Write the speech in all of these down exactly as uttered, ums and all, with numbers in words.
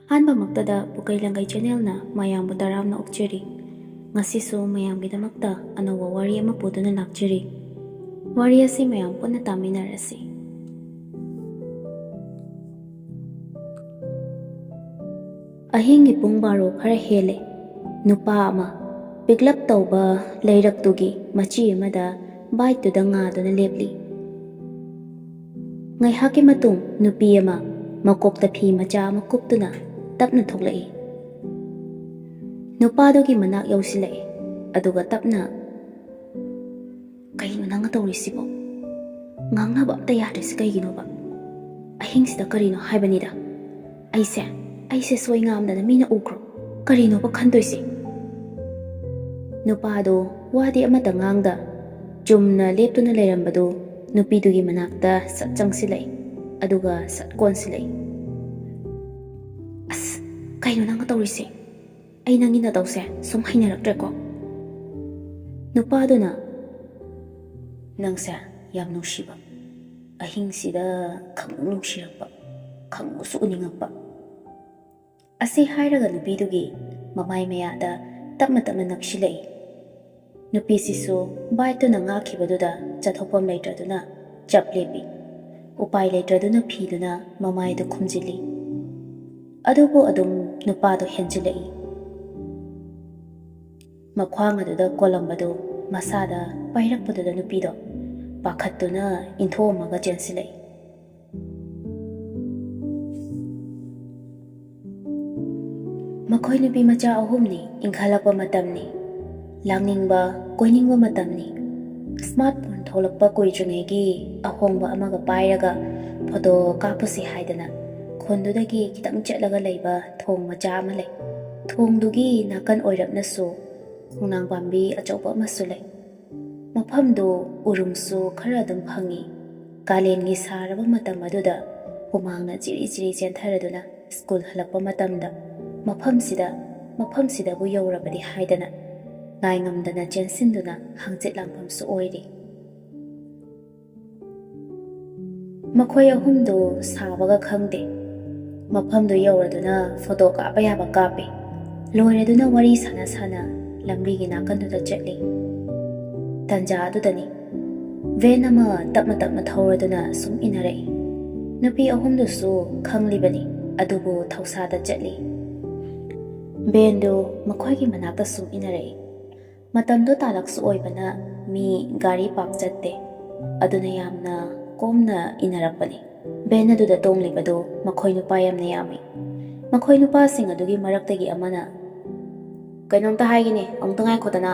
ꯑꯍꯥꯟꯕꯃꯛꯇꯗ ꯄꯨꯀꯩ ꯂꯪꯒꯩ ꯆꯦꯅꯦꯜꯅ ꯃꯌꯥꯝꯕꯨ ꯇꯔꯥꯝꯅ ꯑꯣꯛꯆꯔꯤ꯫ ꯉꯁꯤꯁꯨ ꯃꯌꯥꯝꯒꯤꯗꯃꯛꯇ ꯑꯅꯧꯕ ꯋꯥꯔꯤ ꯑꯃ ꯄꯨꯗꯨꯅ ꯂꯥꯛꯆꯔꯤ꯫ ꯋꯥꯔꯤ ꯑꯁꯤ ꯃꯌꯥꯝ ꯄꯨꯟꯅ ꯇꯥꯃꯤꯟꯅꯔꯁꯤ꯫ ꯑꯍꯤꯡꯒꯤ ꯄꯨꯡ ꯕꯥꯔꯣ ꯈꯔ ꯍꯦꯜꯂꯦ꯫ ꯅꯨꯄꯥ ꯑꯃ ꯄꯤꯛꯂꯞ ꯇꯧꯕ ꯂꯩꯔꯛꯇꯨꯒꯤ ꯃꯆꯤ ꯑꯃꯗ ꯕꯥꯏꯛꯇꯨꯗ ꯉꯥꯗꯨꯅ ꯂꯦꯞꯂꯤ꯫ ꯉꯥꯏꯍꯥꯛꯀꯤ ꯃꯇꯨꯡ ꯅꯨꯄꯤ ꯑꯃ ꯃꯀꯣꯛꯇ ꯐꯤ ꯃꯆꯥ ꯑꯃ ꯀꯨꯞꯇꯨꯅ ꯇꯞꯅ ꯊꯣꯛꯂꯛꯏ꯫ ꯅꯨꯄꯥꯗꯨꯒꯤ ꯃꯅꯥꯛ ꯌꯧꯁꯤꯜꯂꯛꯏ, ꯑꯗꯨꯒ ꯇꯞꯅ, "ꯀꯩꯅꯣ ꯅꯪꯅ ꯇꯧꯔꯤꯁꯤꯕꯣ? ꯉꯥꯡꯅꯕ ꯑꯝꯇ ꯌꯥꯗ꯭ꯔꯤꯁꯤ ꯀꯩꯒꯤꯅꯣꯕ? ꯑꯍꯤꯡꯁꯤꯗ ꯀꯔꯤꯅꯣ ꯍꯥꯏꯕꯅꯤꯗ꯫ ꯑꯩꯁꯦ, ꯑꯩꯁꯦ ꯁꯣꯏ ꯉꯥꯝꯗꯅ ꯃꯤꯅ ꯎꯈ꯭ꯔꯣ? ꯀꯔꯤꯅꯣꯕ ꯈꯟꯗꯣꯏꯁꯦ?" ꯅꯨꯄꯥꯗꯣ ꯋꯥꯗꯤ ꯑꯃꯠꯇ ꯉꯥꯡꯗ ꯆꯨꯝꯅ ꯂꯦꯞꯇꯨꯅ ꯂꯩꯔꯝꯕꯗꯨ ꯅꯨꯄꯤꯗꯨꯒꯤ ꯃꯅꯥꯛꯇ ꯁꯠ ꯆꯪꯁꯤꯜꯂꯛꯏ, ꯑꯗꯨꯒ ꯁꯠ ꯀꯣꯟꯁꯤꯜꯂꯛꯏ꯫ "ꯑꯁ, ꯀꯩꯅꯣ ꯅꯪꯅ ꯇꯧꯔꯤꯁꯦ? ꯑꯩ ꯅꯪꯒꯤ ꯅꯇꯧꯁꯦ ꯁꯨꯝ ꯍꯩꯅꯔꯛꯇ꯭ꯔꯦꯀꯣ꯫" ꯅꯨꯄꯥꯗꯨꯅ, "ꯅꯪꯁꯦ ꯌꯥꯝ ꯅꯨꯡꯁꯤꯕ, ꯑꯍꯤꯡꯁꯤꯗ ꯈꯪꯅꯨꯡ ꯅꯨꯡꯁꯤꯔꯛꯄ, ꯈꯪꯎꯁꯨ ꯎꯅꯤꯡꯉꯛꯄ꯫" ꯑꯁꯤ ꯍꯥꯏꯔꯒ ꯅꯨꯄꯤꯗꯨꯒꯤ ꯃꯃꯥꯏ ꯃꯌꯥꯗ ꯇꯞꯅ ꯇꯞꯅ ꯅꯛꯁꯤꯜꯂꯛꯏ꯫ ꯅꯨꯄꯤꯁꯤꯁꯨ ꯕꯥꯏꯛꯇꯨꯅ ꯉꯥꯛꯈꯤꯕꯗꯨꯗ ꯆꯠꯊꯣꯛꯐꯝ ꯂꯩꯇ꯭ꯔꯗꯨꯅ ꯆꯞ ꯂꯦꯞꯄꯤ꯫ ꯎꯄꯥꯏ ꯂꯩꯇ꯭ꯔꯗꯨꯅ ꯐꯤꯗꯨꯅ ꯃꯃꯥꯏꯗꯨ ꯈꯨꯝꯖꯤꯜꯂꯤ꯫ ꯑꯗꯨꯕꯨ ꯑꯗꯨꯝ ꯅꯨꯄꯥꯗꯣ ꯍꯦꯟꯖꯤꯜꯂꯛꯏ꯫ ꯃꯈ꯭ꯋꯥꯡ ꯑꯗꯨꯗ ꯀꯣꯜꯂꯝꯕꯗꯨ ꯃꯁꯥꯗ ꯄꯥꯏꯔꯛꯄꯗꯨꯗ ꯅꯨꯄꯤꯗꯣ ꯄꯥꯈꯠꯇꯨꯅ ꯏꯟꯊꯣꯛꯑꯝꯃꯒ ꯆꯦꯟꯁꯤꯜꯂꯛꯏ꯫ ꯃꯈꯣꯏ ꯅꯨꯄꯤ ꯃꯆꯥ ꯑꯍꯨꯝꯅꯤ, ꯏꯟꯈꯠꯂꯛꯄ ꯃꯇꯝꯅꯤ, ꯂꯥꯡꯅꯤꯡꯕ, ꯀꯣꯏꯅꯤꯡꯕ ꯃꯇꯝꯅꯤ꯫ ꯁ꯭ꯃꯥꯔꯠ ꯐꯣꯟ ꯊꯣꯛꯂꯛꯄ ꯀꯨꯏꯗ꯭ꯔꯤꯉꯩꯒꯤ ꯑꯍꯣꯡꯕ ꯑꯃꯒ ꯄꯥꯏꯔꯒ ꯐꯣꯇꯣ ꯀꯥꯞꯄꯨꯁꯤ ꯍꯥꯏꯗꯅ ꯈꯨꯟꯗꯨꯗꯒꯤ ꯈꯤꯇꯪ ꯆꯠꯂꯒ ꯂꯩꯕ ꯊꯣꯡ ꯃꯆꯥ ꯑꯃ ꯂꯩ꯫ ꯊꯣꯡꯗꯨꯒꯤ ꯅꯥꯀꯟ ꯑꯣꯏꯔꯞꯅꯁꯨ ꯈꯣꯡꯅꯥꯡ ꯄꯥꯝꯕꯤ ꯑꯆꯧꯕ ꯑꯃꯁꯨ ꯂꯩ꯫ ꯃꯐꯝꯗꯨ ꯎꯔꯨꯝꯁꯨ ꯈꯔ ꯑꯗꯨꯝ ꯐꯪꯉꯤ꯫ ꯀꯥꯂꯦꯟꯒꯤ ꯁꯥꯔꯕ ꯃꯇꯝ ꯑꯗꯨꯗ ꯍꯨꯃꯥꯡꯅ ꯆꯤꯔꯤ ꯆꯤꯔꯤ ꯆꯦꯟꯊꯔꯗꯨꯅ ꯁ꯭ꯀꯨꯜ ꯍꯜꯂꯛꯄ ꯃꯇꯝꯗ ꯃꯐꯝꯁꯤꯗ, ꯃꯐꯝꯁꯤꯗꯕꯨ ꯌꯧꯔꯕꯗꯤ ꯍꯥꯏꯗꯅ ꯉꯥꯏꯉꯝꯗꯅ ꯆꯦꯟꯁꯤꯟꯗꯨꯅ ꯍꯪꯆꯤꯠ ꯂꯥꯡꯐꯝꯁꯨ ꯑꯣꯏꯔꯤ꯫ ꯃꯈꯣꯏ ꯑꯍꯨꯝꯗꯨ ꯁꯥꯕꯒ ꯈꯪꯗꯦ꯫ ꯃꯐꯝꯗꯨ ꯌꯧꯔꯗꯨꯅ ꯐꯣꯇꯣ ꯀꯥꯞꯄ ꯌꯥꯕ ꯀꯥꯞꯄꯤ꯫ ꯂꯣꯏꯔꯗꯨꯅ ꯋꯥꯔꯤ ꯁꯥꯟꯅ ꯁꯥꯟꯅ ꯂꯝꯕꯤꯒꯤ ꯅꯥꯀꯟꯗꯨꯗ ꯆꯠꯂꯤ꯫ ꯇꯟꯖꯥ ꯑꯗꯨꯗꯅꯤ ꯚꯦꯟ ꯑꯃ ꯇꯞꯅ ꯇꯞꯅ ꯊꯧꯔꯗꯨꯅ ꯁꯨꯝ ꯏꯟꯅꯔꯛꯏ꯫ ꯅꯨꯄꯤ ꯑꯍꯨꯝꯗꯨꯁꯨ ꯈꯪꯂꯤꯕꯅꯤ, ꯑꯗꯨꯕꯨ ꯊꯧꯁꯥꯗ ꯆꯠꯂꯤ꯫ ꯚꯦꯟꯗꯨ ꯃꯈꯣꯏꯒꯤ ꯃꯅꯥꯛꯇ ꯁꯨꯝ ꯏꯟꯅꯔꯛꯏ꯫ ꯃꯇꯝꯗꯣ ꯇꯥꯂꯛꯁꯨ ꯑꯣꯏꯕꯅ ꯃꯤ ꯒꯥꯔꯤ ꯄꯥꯛ ꯆꯠꯇꯦ, ꯑꯗꯨꯅ ꯌꯥꯝꯅ ꯀꯣꯝꯅ ꯏꯟꯅꯔꯛꯄꯅꯤ꯫ ꯚꯦꯟ ꯑꯗꯨꯗ ꯇꯣꯡꯂꯤꯕꯗꯨ ꯃꯈꯣꯏ ꯅꯨꯄꯥ ꯌꯥꯝꯅ ꯌꯥꯝꯃꯤ꯫ ꯃꯈꯣꯏ ꯅꯨꯄꯥꯁꯤꯡ ꯑꯗꯨꯒꯤ ꯃꯔꯛꯇꯒꯤ ꯑꯃꯅ, "ꯀꯩꯅꯣꯝꯇ ꯍꯥꯏꯒꯦꯅꯦ, ꯑꯃꯨꯛꯇ ꯉꯥꯏꯈꯣꯗꯅ꯫"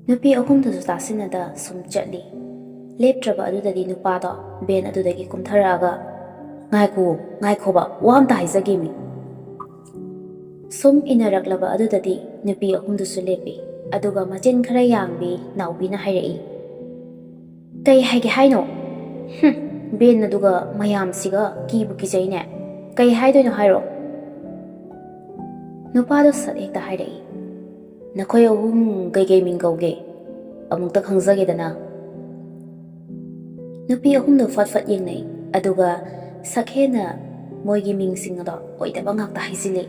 ꯅꯨꯄꯤ ꯑꯍꯨꯝꯗꯨꯁꯨ ꯇꯥꯁꯤꯟꯅꯗ ꯁꯨꯝ ꯆꯠꯂꯤ꯫ ꯂꯦꯞꯇ꯭ꯔꯕ ꯑꯗꯨꯗꯗꯤ ꯅꯨꯄꯥꯗꯣ ꯚꯦꯟ ꯑꯗꯨꯗꯒꯤ ꯀꯨꯝꯊꯔꯛꯑꯒ, "ꯉꯥꯏꯈꯣ, ꯉꯥꯏꯈꯣꯕ, ꯋꯥ ꯑꯝꯇ ꯍꯥꯏꯖꯒꯦꯃꯤ꯫" ꯁꯨꯝ ꯏꯟꯅꯔꯛꯂꯕ ꯑꯗꯨꯗꯗꯤ ꯅꯨꯄꯤ ꯑꯍꯨꯝꯗꯨꯁꯨ ꯂꯦꯞꯄꯤ꯫ ꯑꯗꯨꯒ ꯃꯆꯤꯟ ꯈꯔ ꯌꯥꯡꯕꯤ ꯅꯥꯎꯕꯤꯅ ꯍꯥꯏꯔꯛꯏ, "ꯀꯩ ꯍꯥꯏꯒꯦ ꯍꯥꯏꯅꯣ? ꯍꯨꯝ, ꯚꯦꯟ ꯑꯗꯨꯒ ꯃꯌꯥꯝꯁꯤꯒ ꯀꯤꯕꯨ ꯀꯤꯖꯩꯅꯦ꯫ ꯀꯩ ꯍꯥꯏꯗꯣꯏꯅꯣ ꯍꯥꯏꯔꯣ?" ꯅꯨꯄꯥꯗꯣ ꯁꯠ ꯍꯦꯛꯇ ꯍꯥꯏꯔꯛꯏ, "ꯅꯈꯣꯏ ꯑꯍꯨꯝ ꯀꯩꯀꯩ ꯃꯤꯡ ꯀꯧꯒꯦ? ꯑꯃꯨꯛꯇ ꯈꯪꯖꯒꯦꯗꯅ꯫" ꯅꯨꯄꯤ ꯑꯍꯨꯝꯗꯣ ꯐꯠ ꯐꯠ ꯌꯦꯡꯅꯩ, ꯑꯗꯨꯒ ꯁꯛꯍꯦꯟꯅ ꯃꯣꯏꯒꯤ ꯃꯤꯡꯁꯤꯡ ꯑꯗꯣ ꯑꯣꯏꯗꯕ ꯉꯥꯛꯇ ꯍꯥꯏꯖꯤꯜꯂꯤ꯫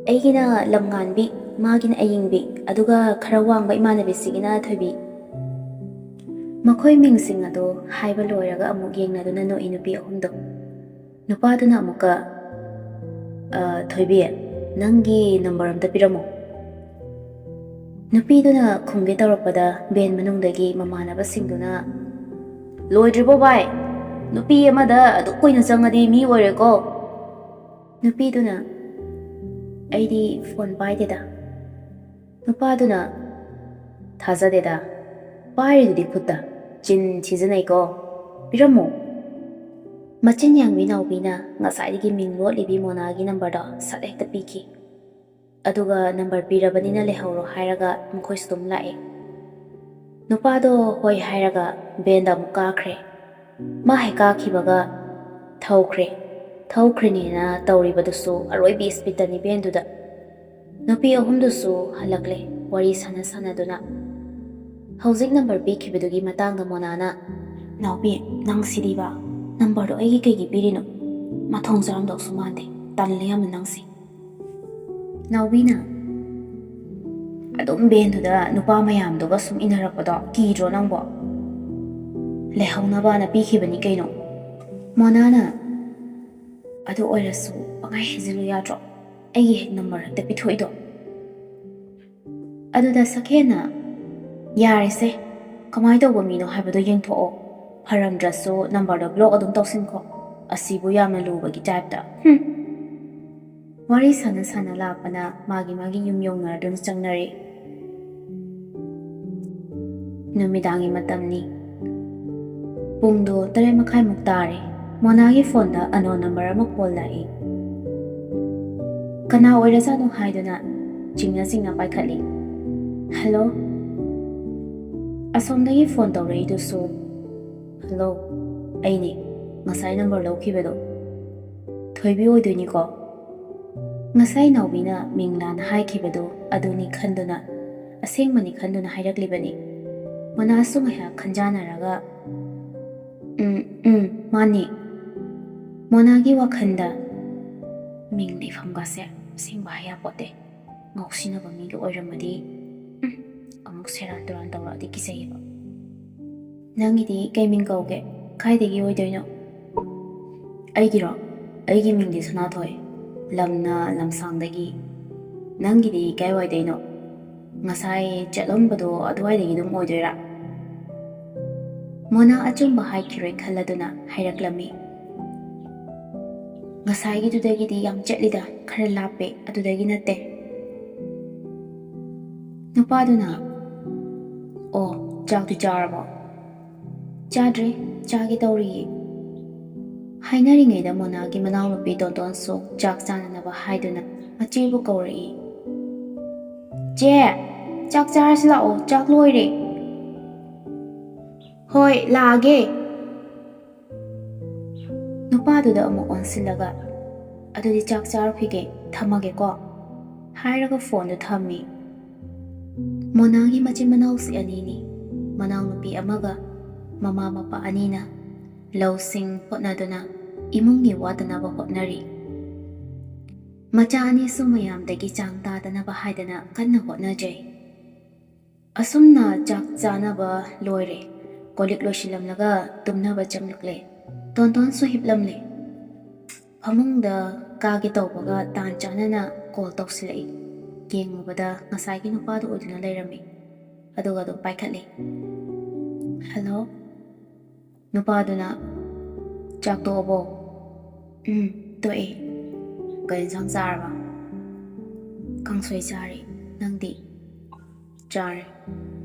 "ꯑꯩꯒꯤꯅ ꯂꯝꯉꯥꯟꯕꯤ, ꯃꯥꯒꯤꯅ ꯑꯌꯤꯡꯕꯤ, ꯑꯗꯨꯒ ꯈꯔ ꯋꯥꯡꯕ ꯏꯃꯥꯟꯅꯕꯤꯁꯤꯒꯤꯅ ꯊꯣꯏꯕꯤ꯫" ꯃꯈꯣꯏ ꯃꯤꯡꯁꯤꯡ ꯑꯗꯣ ꯍꯥꯏꯕ ꯂꯣꯏꯔꯒ ꯑꯃꯨꯛ ꯌꯦꯡꯅꯗꯨꯅ ꯅꯣꯛꯏ ꯅꯨꯄꯤ ꯑꯍꯨꯝꯗꯣ꯫ ꯅꯨꯄꯥꯗꯨꯅ ꯑꯃꯨꯛꯀ, "ꯑ, ꯊꯣꯏꯕꯤ, ꯅꯪꯒꯤ ꯅꯝꯕꯔ ꯑꯝꯇ ꯄꯤꯔꯝꯃꯣ꯫" ꯅꯨꯄꯤꯗꯨꯅ ꯈꯨꯝꯒꯦ ꯇꯧꯔꯛꯄꯗ ꯚꯦꯟ ꯃꯅꯨꯡꯗꯒꯤ ꯃꯃꯥꯟꯅꯕꯁꯤꯡꯗꯨꯅ, "ꯂꯣꯏꯗ꯭ꯔꯤꯕꯣ ꯚꯥꯏ? ꯅꯨꯄꯤ ꯑꯃꯗ ꯑꯗꯨꯛ ꯀꯨꯏꯅ ꯆꯪꯉꯗꯤ ꯃꯤ ꯑꯣꯏꯔꯦꯀꯣ꯫" ꯅꯨꯄꯤꯗꯨꯅ, "ꯑꯩꯗꯤ ꯐꯣꯟ ꯄꯥꯏꯗꯦꯗ꯫" ꯅꯨꯄꯥꯗꯨꯅ, "ꯊꯥꯖꯗꯦꯗ, ꯄꯥꯏꯔꯤꯗꯨꯗꯤ ꯈꯨꯠꯇ, ꯆꯤꯟ ꯊꯤꯖꯤꯟꯅꯩꯀꯣ, ꯄꯤꯔꯝꯃꯣ꯫" ꯃꯆꯤꯟ ꯌꯥꯡꯕꯤ ꯅꯥꯎꯕꯤꯅ ꯉꯁꯥꯏꯗꯒꯤ ꯃꯤꯡ ꯂꯣꯠꯂꯤꯕꯤ ꯃꯣꯅꯥꯒꯤ ꯅꯝꯕꯔꯗꯣ ꯁꯠ ꯍꯦꯛꯇ ꯄꯤꯈꯤ꯫ ꯑꯗꯨꯒ ꯅꯝꯕꯔ ꯄꯤꯔꯕꯅꯤꯅ ꯂꯩꯍꯧꯔꯣ ꯍꯥꯏꯔꯒ ꯃꯈꯣꯏꯁꯨ ꯑꯗꯨꯝ ꯂꯥꯛꯑꯦ꯫ ꯅꯨꯄꯥꯗꯣ ꯍꯣꯏ ꯍꯥꯏꯔꯒ ꯚꯦꯟꯗ ꯑꯃꯨꯛ ꯀꯥꯈ꯭ꯔꯦ꯫ ꯃꯥ ꯍꯦꯛ ꯀꯥꯈꯤꯕꯒ ꯊꯧꯈ꯭ꯔꯦ꯫ ꯊꯧꯈ꯭ꯔꯤꯅꯦꯅ ꯇꯧꯔꯤꯕꯗꯨꯁꯨ ꯑꯔꯣꯏꯕꯤ ꯏꯁꯄꯤꯠꯇꯅꯤ ꯚꯦꯟꯗꯨꯗ꯫ ꯅꯨꯄꯤ ꯑꯍꯨꯝꯗꯨꯁꯨ ꯍꯜꯂꯛꯂꯦ, ꯋꯥꯔꯤ ꯁꯥꯟꯅ ꯁꯥꯟꯅꯗꯨꯅ꯫ ꯍꯧꯖꯤꯛ ꯅꯝꯕꯔ ꯄꯤꯈꯤꯕꯗꯨꯒꯤ ꯃꯇꯥꯡꯗ ꯃꯣꯅꯥꯅ, "ꯅꯥꯎꯕꯤ, ꯅꯪ ꯁꯤꯗꯤꯕ?" "ꯅꯝꯕꯔꯗꯣ ꯑꯩꯒꯤ ꯀꯩꯒꯤ ꯄꯤꯔꯤꯅꯣ? ꯃꯊꯣꯡ ꯆꯥꯔꯝꯗꯧꯁꯨ ꯃꯥꯟꯗꯦ꯫ ꯇꯜꯂꯦ ꯌꯥꯝꯅ ꯅꯪꯁꯦ꯫" ꯅꯥꯎꯕꯤꯅ, "ꯑꯗꯨꯝ ꯚꯦꯟꯗꯨꯗ ꯅꯨꯄꯥ ꯃꯌꯥꯝꯗꯨꯒ ꯁꯨꯝ ꯏꯟꯅꯔꯛꯄꯗꯣ ꯀꯤꯗ꯭ꯔꯣ ꯅꯪꯕꯣ? ꯂꯩꯍꯧꯅꯕꯅ ꯄꯤꯈꯤꯕꯅꯤ ꯀꯩꯅꯣ꯫" ꯃꯣꯅꯥꯅ, "ꯑꯗꯨ ꯑꯣꯏꯔꯁꯨ ꯄꯪꯍꯥꯏ ꯍꯥꯏꯖꯤꯜꯂꯨ ꯌꯥꯗ꯭ꯔꯣ? ꯑꯩꯒꯤ ꯍꯦꯛ ꯅꯝꯕꯔ ꯍꯦꯛꯇ ꯄꯤꯊꯣꯛꯏꯗꯣ꯫" ꯑꯗꯨꯗ ꯁꯛꯍꯦꯟꯅ, "ꯌꯥꯔꯦꯁꯦ, ꯀꯃꯥꯏꯅ ꯇꯧꯕ ꯃꯤꯅꯣ ꯍꯥꯏꯕꯗꯣ ꯌꯦꯡꯊꯣꯛꯑꯣ꯫ ꯐꯔꯝꯗ꯭ꯔꯁꯨ ꯅꯝꯕꯔꯗꯣ ꯕ꯭ꯂꯣꯛ ꯑꯗꯨꯝ ꯇꯧꯁꯤꯟꯈꯣ꯫ ꯑꯁꯤꯕꯨ ꯌꯥꯝꯅ ꯂꯨꯕꯒꯤ ꯇꯥꯏꯞꯇ꯫ ꯍꯨꯝ꯫" ꯋꯥꯔꯤ ꯁꯥꯟꯅ ꯁꯥꯟꯅ ꯂꯥꯛꯄꯅ ꯃꯥꯒꯤ ꯃꯥꯒꯤ ꯌꯨꯝ ꯌꯧꯅꯔꯗꯨꯅ ꯆꯪꯅꯔꯦ꯫ ꯅꯨꯃꯤꯗꯥꯡꯒꯤ ꯃꯇꯝꯅꯤ꯫ ꯄꯨꯡꯗꯣ ꯇꯔꯦꯠ ꯃꯈꯥꯏꯃꯨꯛ ꯇꯥꯔꯦ꯫ ꯃꯣꯅꯥꯒꯤ ꯐꯣꯟꯗ ꯑꯅꯣꯟ ꯅꯝꯕꯔ ꯑꯃ ꯀꯣꯜ ꯂꯥꯛꯏ꯫ ꯀꯅꯥ ꯑꯣꯏꯔꯖꯥꯠꯅꯣ ꯍꯥꯏꯗꯨꯅ ꯆꯤꯡꯅ ꯆꯤꯡꯅ ꯄꯥꯏꯈꯠꯂꯤ꯫ "ꯍꯜꯂꯣ?" ꯑꯁꯣꯝꯗꯒꯤ ꯐꯣꯟ ꯇꯧꯔꯛꯏꯗꯨꯁꯨ, "ꯍꯜꯂꯣ, ꯑꯩꯅꯦ, ꯉꯁꯥꯏ ꯅꯝꯕꯔ ꯂꯧꯈꯤꯕꯗꯣ꯫ ꯊꯣꯏꯕꯤ ꯑꯣꯏꯗꯣꯏꯅꯤꯀꯣ?" ꯉꯁꯥꯏ ꯅꯥꯎꯕꯤꯅ ꯃꯤꯡ ꯂꯥꯟꯅ ꯍꯥꯏꯈꯤꯕꯗꯣ ꯑꯗꯨꯅꯤ ꯈꯟꯗꯨꯅ, ꯑꯁꯦꯡꯕꯅꯤ ꯈꯟꯗꯨꯅ ꯍꯥꯏꯔꯛꯂꯤꯕꯅꯤ꯫ ꯃꯣꯅꯥꯁꯨ ꯉꯥꯏꯍꯥꯛ ꯈꯟꯖꯥꯟꯅꯔꯒ, "ꯎꯝ, ꯎꯝ, ꯃꯥꯅꯤ꯫" ꯃꯣꯅꯥꯒꯤ ꯋꯥꯈꯜꯗ, "ꯃꯤꯡ ꯂꯩꯐꯝꯒꯁꯦ ꯑꯁꯦꯡꯕ ꯍꯥꯏ ꯌꯥꯄꯣꯠꯇꯦ꯫ ꯉꯥꯎꯁꯤꯟꯅꯕ ꯃꯤꯒ ꯑꯣꯏꯔꯝꯃꯗꯤ, ꯎꯝ, ꯑꯃꯨꯛ ꯁꯦꯔꯥꯟ ꯇꯨꯔꯥꯟ ꯇꯧꯔꯛꯑꯗꯤ ꯀꯤꯖꯩꯌꯦꯕ꯫" "ꯅꯪꯒꯤꯗꯤ ꯀꯩ ꯃꯤꯡ ꯀꯧꯒꯦ? ꯀꯥꯏꯗꯒꯤ ꯑꯣꯏꯗꯣꯏꯅꯣ?" "ꯑꯩꯒꯤꯔꯣ? ꯑꯩꯒꯤ ꯃꯤꯡꯗꯤ ꯁꯅꯥꯊꯣꯏ꯫ ꯂꯝꯅ ꯂꯝꯁꯥꯡꯗꯒꯤ꯫ ꯅꯪꯒꯤꯗꯤ ꯀꯥꯏꯋꯥꯏꯗꯩꯅꯣ? ꯉꯁꯥꯏ ꯆꯠꯂꯝꯕꯗꯣ ꯑꯗꯨꯋꯥꯏꯗꯒꯤ ꯑꯗꯨꯝ ꯑꯣꯏꯗꯣꯏꯔꯥ?" ꯃꯣꯅꯥ ꯑꯆꯨꯝꯕ ꯍꯥꯏꯈꯤꯔꯣꯏ ꯈꯜꯂꯗꯨꯅ ꯍꯥꯏꯔꯛꯂꯝꯃꯤ꯫ "ꯉꯁꯥꯏꯒꯤꯗꯨꯗꯒꯤꯗꯤ ꯌꯥꯝ ꯆꯠꯂꯤꯗ, ꯈꯔ ꯂꯥꯞꯄꯦ, ꯑꯗꯨꯗꯒꯤ ꯅꯠꯇꯦ꯫" ꯅꯨꯄꯥꯗꯨꯅ, "ꯑꯣ, ꯆꯥꯛꯇꯤ ꯆꯥꯔꯕꯣ?" "ꯆꯥꯗ꯭ꯔꯤ, ꯆꯥꯒꯦ ꯇꯧꯔꯤꯌꯦ꯫" ꯍꯥꯏꯅꯔꯤꯉꯩꯗ ꯃꯣꯅꯥꯒꯤ ꯃꯅꯥꯎꯅꯨꯄꯤ ꯇꯣꯟꯇꯣꯟꯁꯨ ꯆꯥꯛ ꯆꯥꯅꯅꯕ ꯍꯥꯏꯗꯨꯅ ꯃꯆꯦꯕꯨ ꯀꯧꯔꯛꯏ꯫ "ꯆꯦ, ꯆꯥꯛ ꯆꯥꯔꯁꯤ ꯂꯥꯛꯑꯣ, ꯆꯥꯛ ꯂꯣꯏꯔꯦ꯫" "ꯍꯣꯏ, ꯂꯥꯛꯑꯒꯦ꯫" ꯅꯨꯄꯥꯗꯨꯗ ꯑꯃꯨꯛ ꯑꯣꯟꯁꯤꯜꯂꯒ, "ꯑꯗꯨꯗꯤ ꯆꯥꯛ ꯆꯥꯔꯨꯈꯤꯒꯦ, ꯊꯝꯃꯒꯦꯀꯣ?" ꯍꯥꯏꯔꯒ ꯐꯣꯟꯗꯨ ꯊꯝꯃꯤ꯫ ꯃꯣꯅꯥꯒꯤ ꯃꯆꯤꯟ ꯃꯅꯥꯎꯁꯤ ꯑꯅꯤꯅꯤ, ꯃꯅꯥꯎꯅꯨꯄꯤ ꯑꯃꯒ ꯃꯃꯥ ꯃꯄꯥ ꯑꯅꯤꯅ ꯂꯧꯁꯤꯡ ꯍꯣꯠꯅꯗꯨꯅ ꯏꯃꯨꯡꯒꯤ ꯋꯥꯠꯇꯅꯕ ꯍꯣꯠꯅꯔꯤ꯫ ꯃꯆꯥ ꯑꯅꯤꯁꯨ ꯃꯌꯥꯝꯗꯒꯤ ꯆꯥꯡ ꯇꯥꯗꯅꯕ ꯍꯥꯏꯗꯅ ꯀꯟꯅ ꯍꯣꯠꯅꯖꯩ꯫ ꯑꯁꯨꯝꯅ ꯆꯥꯛ ꯆꯥꯅꯕ ꯂꯣꯏꯔꯦ꯫ ꯀꯣꯜ ꯂꯤꯛ ꯂꯣꯏꯁꯤꯜꯂꯝꯂꯒ ꯇꯨꯝꯅꯕ ꯆꯪꯂꯛꯂꯦ꯫ ꯇꯣꯟꯇꯣꯟꯁꯨ ꯍꯤꯞꯂꯝꯂꯦ꯫ ꯐꯃꯨꯡꯗ ꯀꯥꯒꯦ ꯇꯧꯕꯒ ꯇꯥꯟ ꯆꯥꯅꯅ ꯀꯣꯜ ꯇꯧꯁꯤꯜꯂꯛꯏ꯫ ꯌꯦꯡꯉꯨꯕꯗ ꯉꯁꯥꯏꯒꯤ ꯅꯨꯄꯥꯗꯨ ꯑꯣꯏꯗꯨꯅ ꯂꯩꯔꯝꯃꯤ꯫ ꯑꯗꯨꯒ ꯑꯗꯨꯝ ꯄꯥꯏꯈꯠꯂꯤ꯫ "ꯍꯜꯂꯣ?" ꯅꯨꯄꯥꯗꯨꯅ, "ꯆꯥꯛ ꯇꯣꯛꯑꯕꯣ?" "ꯎꯝ, ꯇꯣꯛꯑꯦ꯫ ꯀꯩ ꯏꯟꯁꯥꯡ ꯆꯥꯔꯕ?" "ꯀꯥꯡꯁꯣꯏ ꯆꯥꯔꯦ꯫ ꯅꯪꯗꯤ?" "ꯆꯥꯔꯦ꯫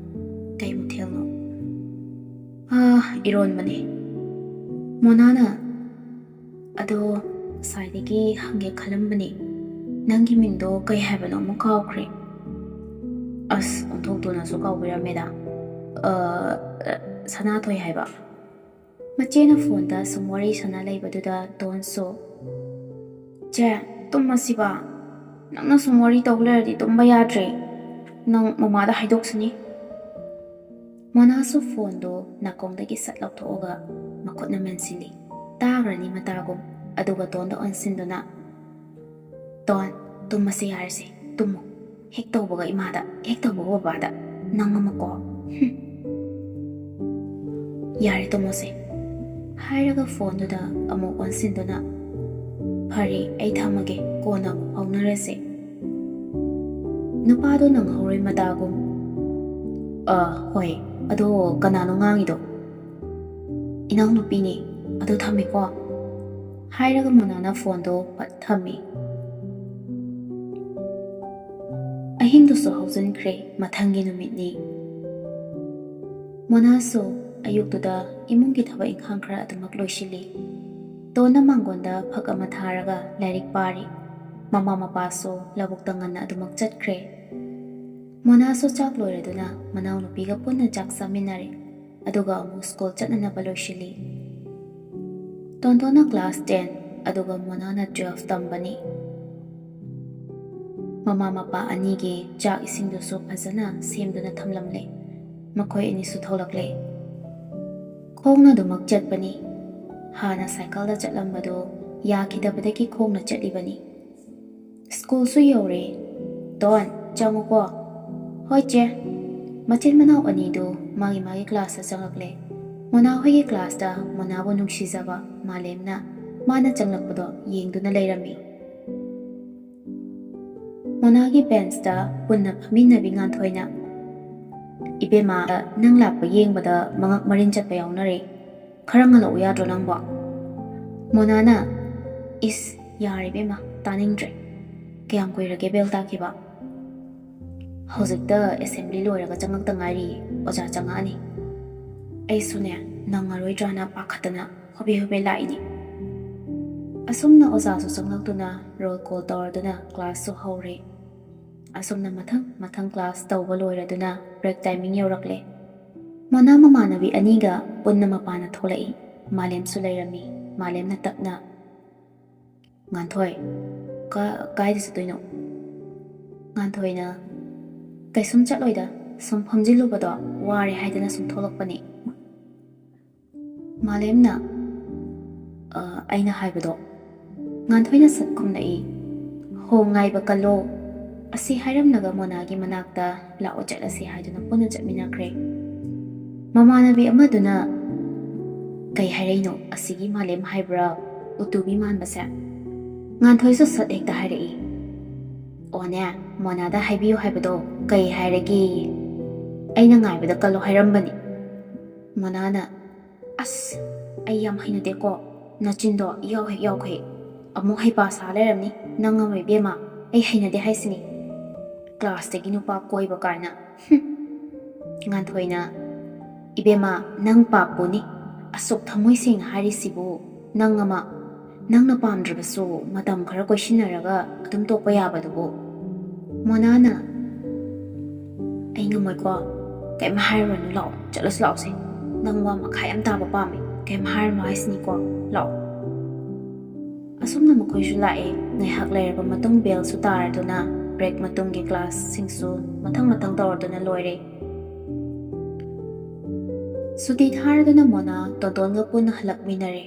ꯀꯩ ꯃꯊꯦꯜꯅꯣ?" "ꯑꯥ, ꯏꯔꯣꯟꯕꯅꯦ꯫" ꯃꯣꯅꯥꯅ, "ꯑꯗꯣ, ꯉꯁꯥꯏꯗꯒꯤ ꯍꯪꯒꯦ ꯈꯜꯂꯝꯕꯅꯦ, ꯅꯪꯒꯤ ꯃꯤꯡꯗꯣ ꯀꯩ ꯍꯥꯏꯕꯅꯣ? ꯑꯃꯨꯛ ꯀꯥꯎꯈ꯭ꯔꯦ꯫" ꯑꯁ, ꯑꯣꯟꯊꯣꯛꯇꯨꯅꯁꯨ ꯀꯥꯎꯕꯤꯔꯝꯃꯦꯗ꯫ ꯑ, ꯁꯅꯥꯊꯣꯏ ꯍꯥꯏꯕ꯫ ꯃꯆꯦꯅ ꯐꯣꯟꯗ ꯁꯨꯝ ꯋꯥꯔꯤ ꯁꯥꯟꯅ ꯂꯩꯕꯗꯨꯗ ꯇꯣꯟꯁꯨ, "ꯆꯦ, ꯇꯨꯝꯃꯁꯤꯕ? ꯅꯪꯅ ꯁꯨꯝ ꯋꯥꯔꯤ ꯇꯧ ꯂꯩꯔꯗꯤ ꯇꯨꯝꯕ ꯌꯥꯗ꯭ꯔꯦ꯫ ꯅꯪ ꯃꯃꯥꯗ ꯍꯥꯏꯗꯣꯛꯁꯅꯤ꯫" ꯃꯣꯅꯥꯁꯨ ꯐꯣꯟꯗꯣ ꯅꯥꯀꯣꯡꯗꯒꯤ ꯁꯠ ꯂꯧꯊꯣꯛꯑꯒ ꯃꯈꯨꯠꯅ ꯃꯦꯟꯁꯤꯜꯂꯤ꯫ ꯇꯥꯈ꯭ꯔꯅꯤ ꯃꯇꯥꯒꯨꯝ꯫ ꯑꯗꯨꯒ ꯇꯣꯟꯗ ꯑꯣꯟꯁꯤꯟꯗꯨꯅ, "ꯇꯣꯟ, ꯇꯨꯝꯃꯁꯦ ꯌꯥꯔꯦꯁꯦ, ꯇꯨꯝꯃꯣ꯫ ꯍꯦꯛ ꯇꯧꯕꯒ ꯏꯃꯥꯗ, ꯍꯦꯛ ꯇꯧꯕꯒ ꯕꯕꯥꯗ, ꯅꯪ ꯑꯃꯀꯣ꯫ ꯍꯨꯝ꯫ ꯌꯥꯔꯦ, ꯇꯨꯝꯃꯣꯁꯦ꯫" ꯍꯥꯏꯔꯒ ꯐꯣꯟꯗꯨꯗ ꯑꯃꯨꯛ ꯑꯣꯟꯁꯤꯟꯗꯨꯅ, "ꯐꯔꯦ, ꯑꯩ ꯊꯝꯃꯒꯦ, ꯀꯣꯟꯅ ꯑꯃꯨꯛ ꯐꯥꯎꯅꯔꯁꯦ꯫" ꯅꯨꯄꯥꯗꯣ ꯅꯪꯍꯧꯔꯣꯏ ꯃꯇꯥꯒꯨꯝ, "ꯑ, ꯍꯣꯏ, ꯑꯗꯣ ꯀꯅꯥꯅꯣ ꯉꯥꯡꯉꯤꯗꯣ?" "ꯏꯅꯥꯎꯅꯨꯄꯤꯅꯦ, ꯑꯗꯣ ꯊꯝꯃꯦꯀꯣ꯫" ꯍꯥꯏꯔꯒ ꯃꯣꯅꯥꯅ ꯐꯣꯟꯗꯣ ꯐꯠ ꯊꯝꯃꯤ꯫ ꯑꯍꯤꯡꯗꯨꯁꯨ ꯍꯧꯖꯤꯟꯈ꯭ꯔꯦ, ꯃꯊꯪꯒꯤ ꯅꯨꯃꯤꯠꯅꯤ꯫ ꯃꯣꯅꯥꯁꯨ ꯑꯌꯨꯛꯇꯨꯗ ꯏꯃꯨꯡꯒꯤ ꯊꯕꯛ ꯏꯪꯈꯥꯡ ꯈꯔ ꯑꯗꯨꯃꯛ ꯂꯣꯏꯁꯤꯜꯂꯤ꯫ ꯇꯣꯟꯅ ꯃꯥꯡꯒꯣꯟꯗ ꯐꯛ ꯑꯃ ꯊꯥꯔꯒ ꯂꯥꯏꯔꯤꯛ ꯄꯥꯔꯤ꯫ ꯃꯃꯥ ꯃꯄꯥꯁꯨ ꯂꯧꯕꯨꯛꯇ ꯉꯟꯅ ꯑꯗꯨꯃꯛ ꯆꯠꯈ꯭ꯔꯦ꯫ ꯃꯣꯅꯥꯁꯨ ꯆꯥꯛ ꯂꯣꯏꯔꯗꯨꯅ ꯃꯅꯥꯎꯅꯨꯄꯤꯒ ꯄꯨꯟꯅ ꯆꯥꯛ ꯆꯥꯃꯤꯟꯅꯔꯦ꯫ ꯑꯗꯨꯒ ꯑꯃꯨꯛ ꯁ꯭ꯀꯨꯜ ꯆꯠꯅꯅꯕ ꯂꯣꯏꯁꯤꯜꯂꯤ꯫ ꯇꯣꯟꯇꯣꯟꯅ class ten, ꯑꯗꯨꯒ ꯃꯣꯅꯥꯅ twelve ꯇꯝꯕꯅꯤ꯫ ꯃꯃꯥ ꯃꯄꯥ ꯑꯅꯤꯒꯤ ꯆꯥꯛ ꯏꯁꯤꯡꯗꯨꯁꯨ ꯐꯖꯅ ꯁꯦꯝꯗꯨꯅ ꯊꯝꯂꯝꯂꯦ꯫ ꯃꯈꯣꯏ ꯑꯅꯤꯁꯨ ꯊꯣꯛꯂꯛꯂꯦ꯫ ꯈꯣꯡꯅ ꯑꯗꯨꯃꯛ ꯆꯠꯄꯅꯤ꯫ ꯍꯥꯟꯅ ꯁꯥꯏꯀꯜꯗ ꯆꯠꯂꯝꯕꯗꯨ ꯌꯥꯈꯤꯗꯕꯗꯒꯤ ꯈꯣꯡꯅ ꯆꯠꯂꯤꯕꯅꯤ꯫ ꯁ꯭ꯀꯨꯜꯁꯨ ꯌꯧꯔꯦ꯫ "ꯇꯣꯟ, ꯆꯪꯉꯨꯀꯣ꯫" "ꯍꯣꯏ, ꯆꯦ꯫" ꯃꯆꯤꯟ ꯃꯅꯥꯎ ꯑꯅꯤꯗꯨ ꯃꯥꯒꯤ ꯃꯥꯒꯤ ꯀ꯭ꯂꯥꯁꯇ ꯆꯪꯂꯛꯂꯦ꯫ ꯃꯣꯅꯥ ꯍꯣꯏꯒꯤ ꯀ꯭ꯂꯥꯁꯇ ꯃꯣꯅꯥꯕꯨ ꯅꯨꯡꯁꯤꯖꯕ ꯃꯥꯂꯦꯝꯅ ꯃꯥꯅ ꯆꯪꯂꯛꯄꯗꯣ ꯌꯦꯡꯗꯨꯅ ꯂꯩꯔꯝꯃꯤ꯫ ꯃꯣꯅꯥꯒꯤ ꯕꯦꯟꯁꯇ ꯄꯨꯟꯅ ꯐꯝꯃꯤꯟꯅꯕꯤ ꯉꯥꯟꯊꯣꯏꯅ, "ꯏꯕꯦꯝꯃ, ꯅꯪ ꯂꯥꯛꯄ ꯌꯦꯡꯕꯗ ꯃꯉꯛ ꯃꯔꯤꯟ ꯆꯠꯄ ꯌꯥꯎꯅꯔꯦ꯫ ꯈꯔ ꯉꯜꯂꯛꯎ ꯌꯥꯗ꯭ꯔꯣ ꯅꯪꯕꯣ?" ꯃꯣꯅꯥꯅ, "ꯏꯁ, ꯌꯥꯔꯦ ꯏꯕꯦꯝꯃ, ꯇꯥꯅꯤꯡꯗ꯭ꯔꯦ꯫ ꯀꯌꯥꯝ ꯀꯨꯏꯔꯒꯦ ꯕꯦꯜ ꯇꯥꯈꯤꯕ?" "ꯍꯧꯖꯤꯛꯇ ꯑꯦꯁꯦꯝꯕ꯭ꯂꯤ ꯂꯣꯏꯔꯒ ꯆꯪꯉꯛꯇ ꯉꯥꯏꯔꯤꯌꯦ, ꯑꯣꯖꯥ ꯆꯪꯉꯛꯑꯅꯤ꯫ ꯑꯩꯁꯨꯅꯦ, ꯅꯪꯉꯔꯣꯏꯗ꯭ꯔꯥꯅ ꯄꯥꯈꯠꯇꯅ ꯍꯣꯕꯦ ꯍꯣꯕꯦ ꯂꯥꯛꯏꯅꯤ꯫" ꯑꯁꯨꯝꯅ ꯑꯣꯖꯥꯁꯨ ꯆꯪꯂꯛꯇꯨꯅ ꯔꯣꯜ ꯀꯣꯜ ꯇꯧꯔꯗꯨꯅ ꯀ꯭ꯂꯥꯁꯁꯨ ꯍꯧꯔꯦ꯫ ꯑꯁꯨꯝꯅ ꯃꯊꯪ ꯃꯊꯪ ꯀ꯭ꯂꯥꯁ ꯇꯧꯕ ꯂꯣꯏꯔꯗꯨꯅ ꯕ꯭ꯔꯦꯛ ꯇꯥꯏꯃꯤꯡ ꯌꯧꯔꯛꯂꯦ꯫ ꯃꯣꯅꯥ ꯃꯃꯥꯟꯅꯕꯤ ꯑꯅꯤꯒ ꯄꯨꯟꯅ ꯃꯄꯥꯟꯗ ꯊꯣꯛꯂꯛꯏ꯫ ꯃꯥꯂꯦꯝꯁꯨ ꯂꯩꯔꯝꯃꯤ꯫ ꯃꯥꯂꯦꯝꯅ ꯇꯞꯅ, "ꯉꯥꯟꯊꯣꯏ, ꯀ-, ꯀꯥꯏꯗ ꯆꯠꯇꯣꯏꯅꯣ?" ꯉꯥꯟꯊꯣꯏꯅ, "ꯀꯩꯁꯨꯝ ꯆꯠꯂꯣꯏꯗ, ꯁꯨꯝ ꯐꯝꯖꯤꯜꯂꯨꯕꯗꯣ ꯋꯥꯔꯦ ꯍꯥꯏꯗꯅ ꯁꯨꯝ ꯊꯣꯛꯂꯛꯄꯅꯤ꯫" ꯃꯥꯂꯦꯝꯅ, "ꯑ, ꯑꯩꯅ ꯍꯥꯏꯕꯗꯣ꯫" ꯉꯥꯟꯊꯣꯏꯅ ꯁꯠ ꯈꯨꯝꯂꯛꯏ꯫ "ꯍꯣ, ꯉꯥꯏꯕ ꯀꯜꯂꯣ꯫" ꯑꯁꯤ ꯍꯥꯏꯔꯝꯂꯒ ꯃꯣꯅꯥꯒꯤ ꯃꯅꯥꯛꯇ, "ꯂꯥꯛꯑꯣ, ꯆꯠꯂꯁꯤ" ꯍꯥꯏꯗꯨꯅ ꯄꯨꯟꯅ ꯆꯠꯃꯤꯟꯅꯈ꯭ꯔꯦ꯫ ꯃꯃꯥꯟꯅꯕꯤ ꯑꯃꯗꯨꯅ, "ꯀꯩ ꯍꯥꯏꯔꯛꯏꯅꯣ ꯑꯁꯤꯒꯤ ꯃꯥꯂꯦꯝ ꯍꯥꯏꯕ꯭ꯔꯥ ꯎꯇꯨꯕꯤ ꯃꯥꯟꯕꯁꯦ?" ꯉꯥꯟꯊꯣꯏꯁꯨ ꯁꯠ ꯍꯦꯛꯇ ꯍꯥꯏꯔꯛꯏ꯫ "ꯑꯣꯅꯦ, ꯃꯣꯅꯥꯗ ꯍꯥꯏꯕꯤꯌꯨ ꯍꯥꯏꯕꯗꯣ ꯀꯩ ꯍꯥꯏꯔꯒꯦ? ꯑꯩꯅ ꯉꯥꯏꯕꯗ ꯀꯜꯂꯣ ꯍꯥꯏꯔꯝꯕꯅꯤ꯫" ꯃꯣꯅꯥꯅ, "ꯑꯁ, ꯑꯩ ꯌꯥꯝ ꯍꯩꯅꯗꯦꯀꯣ, ꯅꯆꯤꯟꯗꯣ ꯏꯌꯥꯎ ꯍꯦꯛ ꯌꯥꯎꯈꯩ꯫ ꯑꯃꯨꯛ ꯍꯩꯄꯥ ꯁꯥ ꯂꯩꯔꯝꯅꯤ, ꯅꯪ ꯑꯃ ꯏꯕꯦꯝꯃ, ꯑꯩ ꯍꯩꯅꯗꯦ ꯍꯥꯏꯁꯤꯅꯤ꯫ ꯀ꯭ꯂꯥꯁꯇꯒꯤ ꯅꯨꯄꯥ ꯀꯣꯏꯕ ꯀꯥꯏꯅ, ꯍꯨꯝ꯫" ꯉꯥꯟꯊꯣꯏꯅ, "ꯏꯕꯦꯝꯃ, ꯅꯪ ꯄꯥꯞꯄꯨꯅꯤ, ꯑꯁꯨꯛ ꯊꯃꯣꯏ ꯁꯦꯡꯅ ꯍꯥꯏꯔꯤꯁꯤꯕꯨ, ꯅꯪ ꯑꯃ, ꯅꯪꯅ ꯄꯥꯝꯗ꯭ꯔꯕꯁꯨ ꯃꯇꯝ ꯈꯔ ꯀꯣꯏꯁꯤꯟꯅꯔꯒ ꯑꯗꯨꯝ ꯇꯣꯛꯄ ꯌꯥꯕꯗꯨꯕꯨ꯫" ꯃꯣꯅꯥꯅ, "ꯑꯩ ꯉꯝꯃꯣꯏꯀꯣ, ꯀꯩꯝ ꯍꯥꯏꯔꯨꯔꯅꯨ, ꯂꯥꯛꯑꯣ, ꯆꯠꯂꯁꯨ ꯂꯥꯛꯑꯣꯁꯦ꯫ ꯅꯪ ꯋꯥ ꯃꯈꯥ ꯌꯥꯝ ꯇꯥꯕ ꯄꯥꯝꯃꯦ, ꯀꯩꯝ ꯍꯥꯏꯔꯨꯅꯨ ꯍꯥꯏꯁꯤꯅꯤꯀꯣ, ꯂꯥꯛꯑꯣ꯫" ꯑꯁꯨꯝꯅ ꯃꯈꯣꯏꯁꯨ ꯂꯥꯛꯑꯦ꯫ ꯉꯥꯏꯍꯥꯛ ꯂꯩꯔꯕ ꯃꯇꯨꯡ ꯕꯦꯜꯁꯨ ꯇꯥꯔꯗꯨꯅ ꯕ꯭ꯔꯦꯛ ꯃꯇꯨꯡꯒꯤ ꯀ꯭ꯂꯥꯁꯁꯤꯡꯁꯨ ꯃꯊꯪ ꯃꯊꯪ ꯇꯧꯔꯗꯨꯅ ꯂꯣꯏꯔꯦ꯫ ꯁꯨꯇꯤ ꯊꯥꯔꯗꯨꯅ ꯃꯣꯅꯥ ꯇꯣꯟꯇꯣꯟꯒ ꯄꯨꯟꯅ ꯍꯜꯂꯛꯃꯤꯟꯅꯔꯦ꯫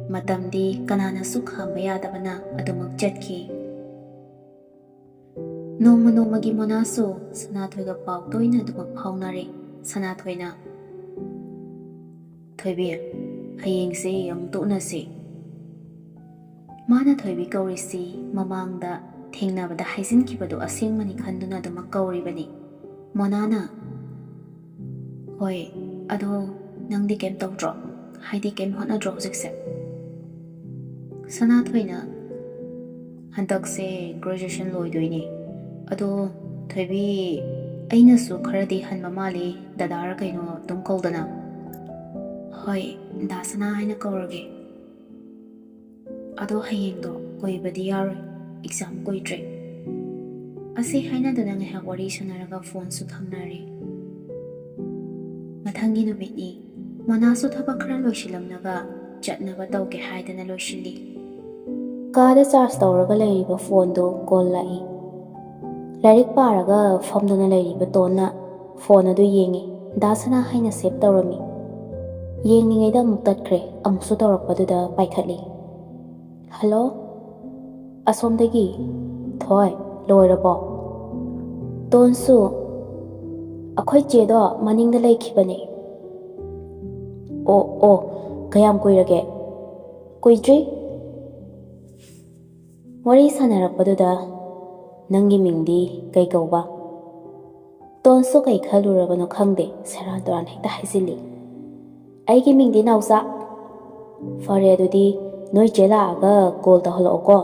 ꯃꯇꯝꯗꯤ ꯀꯅꯥꯅꯁꯨ ꯈꯥꯝꯕ ꯌꯥꯗꯕꯅ ꯑꯗꯨꯃꯛ ꯆꯠꯈꯤ꯫ ꯅꯣꯡꯃ ꯅꯣꯡꯃꯒꯤ ꯃꯣꯅꯥꯁꯨ ꯁꯅꯥꯊꯣꯏꯒ ꯄꯥꯎ ꯇꯣꯏꯅ ꯑꯗꯨꯃꯛ ꯐꯥꯎꯅꯔꯦ꯫ ꯁꯅꯥꯊꯣꯏꯅ, "ꯊꯣꯏꯕꯤ, ꯍꯌꯦꯡꯁꯦ ꯑꯃꯨꯛꯇ ꯎꯅꯁꯤ꯫" ꯃꯥꯅ ꯊꯣꯏꯕꯤ ꯀꯧꯔꯤꯁꯤ ꯃꯃꯥꯡꯗ ꯊꯦꯡꯅꯕꯗ ꯍꯥꯏꯖꯤꯟꯈꯤꯕꯗꯨ ꯑꯁꯦꯡꯕꯅꯤ ꯈꯟꯗꯨꯅ ꯑꯗꯨꯃꯛ ꯀꯧꯔꯤꯕꯅꯤ꯫ ꯃꯣꯅꯥꯅ, "ꯍꯣꯏ, ꯑꯗꯣ ꯅꯪꯗꯤ ꯀꯩꯝ ꯇꯧꯗ꯭ꯔꯣ? ꯍꯥꯏꯗꯤ ꯀꯩꯝ ꯍꯣꯠꯅꯗ꯭ꯔꯣ ꯍꯧꯖꯤꯛꯁꯦ?" ꯁꯅꯥꯊꯣꯏꯅ, "ꯍꯟꯗꯛꯁꯦ graduation ꯂꯣꯏꯗꯣꯏꯅꯦ꯫ ꯑꯗꯣ ꯊꯣꯏꯕꯤ, ꯑꯩꯅꯁꯨ ꯈꯔꯗꯤ ꯍꯟꯕ ꯃꯥꯜꯂꯤ, ꯗꯗꯥꯔ ꯀꯩꯅꯣ ꯑꯗꯨꯝ ꯀꯧꯗꯅ꯫" "ꯍꯣꯏ, ꯗꯥ ꯁꯅꯥ ꯍꯥꯏꯅ ꯀꯧꯔꯒꯦ꯫ ꯑꯗꯣ ꯍꯌꯦꯡꯗꯣ ꯀꯨꯏꯕꯗꯤ ꯌꯥꯔꯣꯏ, exam ꯀꯨꯏꯗ꯭ꯔꯦ꯫" ꯑꯁꯤ ꯍꯥꯏꯅꯗꯨꯅ ꯉꯥꯏꯍꯥꯛ ꯋꯥꯔꯤ ꯁꯥꯟꯅꯔꯒ ꯐꯣꯟꯁꯨ ꯊꯝꯅꯔꯦ꯫ ꯃꯊꯪꯒꯤ ꯅꯨꯃꯤꯠꯅꯤ꯫ ꯃꯣꯅꯥꯁꯨ ꯊꯕꯛ ꯈꯔ ꯂꯣꯏꯁꯤꯜꯂꯝꯂꯒ ꯆꯠꯅꯕ ꯇꯧꯒꯦ ꯍꯥꯏꯗꯅ ꯂꯣꯏꯁꯤꯜꯂꯤ꯫ ꯀꯥꯗ ꯆꯥꯔꯖ ꯇꯧꯔꯒ ꯂꯩꯔꯤꯕ ꯐꯣꯟꯗꯨ ꯀꯣꯜ ꯂꯥꯛꯏ꯫ ꯂꯥꯏꯔꯤꯛ ꯄꯥꯔꯒ ꯐꯝꯗꯨꯅ ꯂꯩꯔꯤꯕ ꯇꯣꯟꯅ ꯐꯣꯟ ꯑꯗꯨ ꯌꯦꯡꯉꯤ꯫ ꯗꯥ ꯁꯅꯥ ꯍꯥꯏꯅ ꯁꯦꯚ ꯇꯧꯔꯝꯃꯤ꯫ ꯌꯦꯡꯂꯤꯉꯩꯗ ꯑꯃꯨꯛ ꯇꯠꯈ꯭ꯔꯦ꯫ ꯑꯃꯨꯛꯁꯨ ꯇꯧꯔꯛꯄꯗꯨꯗ ꯄꯥꯏꯈꯠꯂꯤ꯫ "ꯍꯜꯂꯣ?" ꯑꯁꯣꯝꯗꯒꯤ꯫ "ꯊꯣꯏ, ꯂꯣꯏꯔꯕꯣ?" ꯇꯣꯟꯁꯨ, "ꯑꯩꯈꯣꯏ ꯆꯦꯗꯣ ꯃꯅꯤꯡꯗ ꯂꯩꯈꯤꯕꯅꯦ꯫" "ꯑꯣ, ꯑꯣ, ꯀꯌꯥꯝ ꯀꯨꯏꯔꯒꯦ?" "ꯀꯨꯏꯗ꯭ꯔꯤ꯫" ꯋꯥꯔꯤ ꯁꯥꯟꯅꯔꯛꯄꯗꯨꯗ, "ꯅꯪꯒꯤ ꯃꯤꯡꯗꯤ ꯀꯩ ꯀꯧꯕ?" ꯇꯣꯟꯁꯨ ꯀꯩ ꯈꯜꯂꯨꯔꯕꯅꯣ ꯈꯪꯗꯦ, ꯁꯦꯔꯥꯟ ꯇꯨꯔꯥꯟ ꯍꯦꯛꯇ ꯍꯥꯏꯖꯤꯜꯂꯤ꯫ "ꯑꯩꯒꯤ ꯃꯤꯡꯗꯤ ꯅꯥꯎꯆꯥ꯫" "ꯐꯔꯦ, ꯑꯗꯨꯗꯤ ꯅꯣꯏ ꯆꯦ ꯂꯥꯛꯑꯒ ꯀꯣꯜ ꯇꯧꯍꯜꯂꯛꯑꯣꯀꯣ꯫"